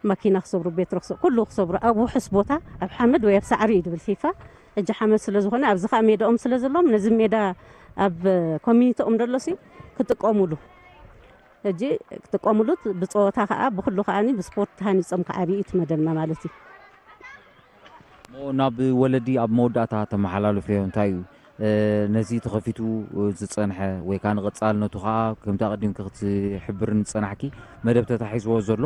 ማኪና ክሰብሩ፣ ቤትሮ ክሰብሩ፣ ኩሉ ክሰብሩ ኣብ ውሑስ ቦታ ኣብ ሓመድ ወይ ኣብ ሳዕሪ እዩ ድብል ፊፋ። ሕጂ ሓመድ ስለ ዝኾነ ኣብዚ ከዓ ሜዳኦም ስለ ዘለዎም ነዚ ሜዳ ኣብ ኮሚኒቲኦም ደሎሲ ክጥቀሙሉ፣ ሕጂ ክጥቀሙሉ፣ ብፀወታ ከዓ ብኩሉ ከዓኒ ብስፖርት ተሃኒፆም ክዓብዩ እዩ እቲ መደብና ማለት እዩ። እሞ ናብ ወለዲ ኣብ መወዳእታ ተመሓላልፍዮ እንታይ እዩ? ነዚ ተኸፊቱ ዝፀንሐ ወይ ከዓ ንቐፃልነቱ ከዓ ከምቲ ኣቐዲምኪ ክትሕብርን ዝፀናሕኪ መደብ ተታሒዝዎ ዘሎ፣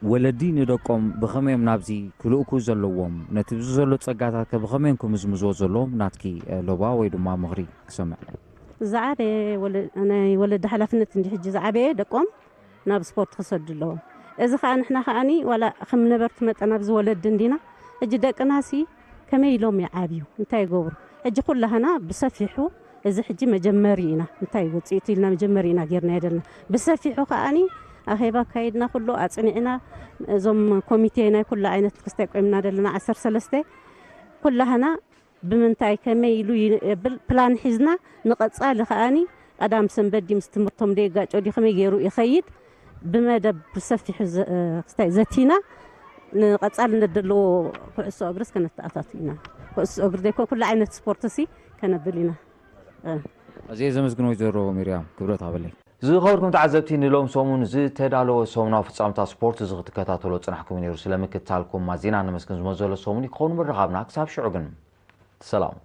ወለዲ ንደቆም ብኸመዮም ናብዚ ክልእኩ ዘለዎም፣ ነቲ ብዚ ዘሎ ፀጋታት ከ ብኸመዮም ክምዝምዝዎ ዘለዎም ናትኪ ሎባ ወይ ድማ ምኽሪ ክሰምዕ። ዝዓበየ ናይ ወለዲ ሓላፍነት እንዲ ሕጂ ዝዓበየ ደቆም ናብ ስፖርት ክሰዱ ኣለዎም። እዚ ከዓ ንሕና ከዓኒ ዋላ ከም ነበርቲ መጠን ኣብዚ ወለዲ እንዲና ሕጂ ደቅናሲ ከመይ ኢሎም ይዓብዩ እንታይ ይገብሩ? ሕጂ ኩላህና ብሰፊሑ እዚ ሕጂ መጀመሪ ኢና እንታይ ውፅኢቱ ኢልና መጀመሪ ኢና ጌርና የደልና ብሰፊሑ ከዓኒ ኣኼባ ኣካይድና ኩሉ ኣፅኒዕና እዞም ኮሚቴ ናይ ኩሉ ዓይነት ክስታይ ቆይምና ደለና ዓሰርተ ሰለስተ ኩላህና ብምንታይ ከመይ ኢሉ ይብል ፕላን ሒዝና ንቐፃሊ ከዓኒ ቀዳም ሰንበት ድዩ ምስ ትምህርቶም ደየጋጮ ድዩ ከመይ ገይሩ ይኸይድ ብመደብ ብሰፊሑ ክስታይ ዘቲና ንቐፃልነት ዘለዎ ኩዕሶ እግርስ ከነተኣታቱ ኢና። ኩዕሶ እግሪ ዘይኮን ኩሉ ዓይነት ስፖርት ሲ ከነብል ኢና። ኣዝየ ዘመስግን ወይዘሮ ሚርያም ክብረት ሃበለይ። ዝኸበርኩም ተዓዘብቲ ንሎም ሰሙን ዝተዳለወ ሰሙናዊ ፍጻምታ ስፖርት እዚ ክትከታተሎ ጽናሕኩም ነይሩ። ስለምክትታልኩም ኣዚና ነመስግን። ዝመዘሎ ሰሙን ይክኸውን ምርኻብና። ክሳብ ሽዑ ግን ሰላም።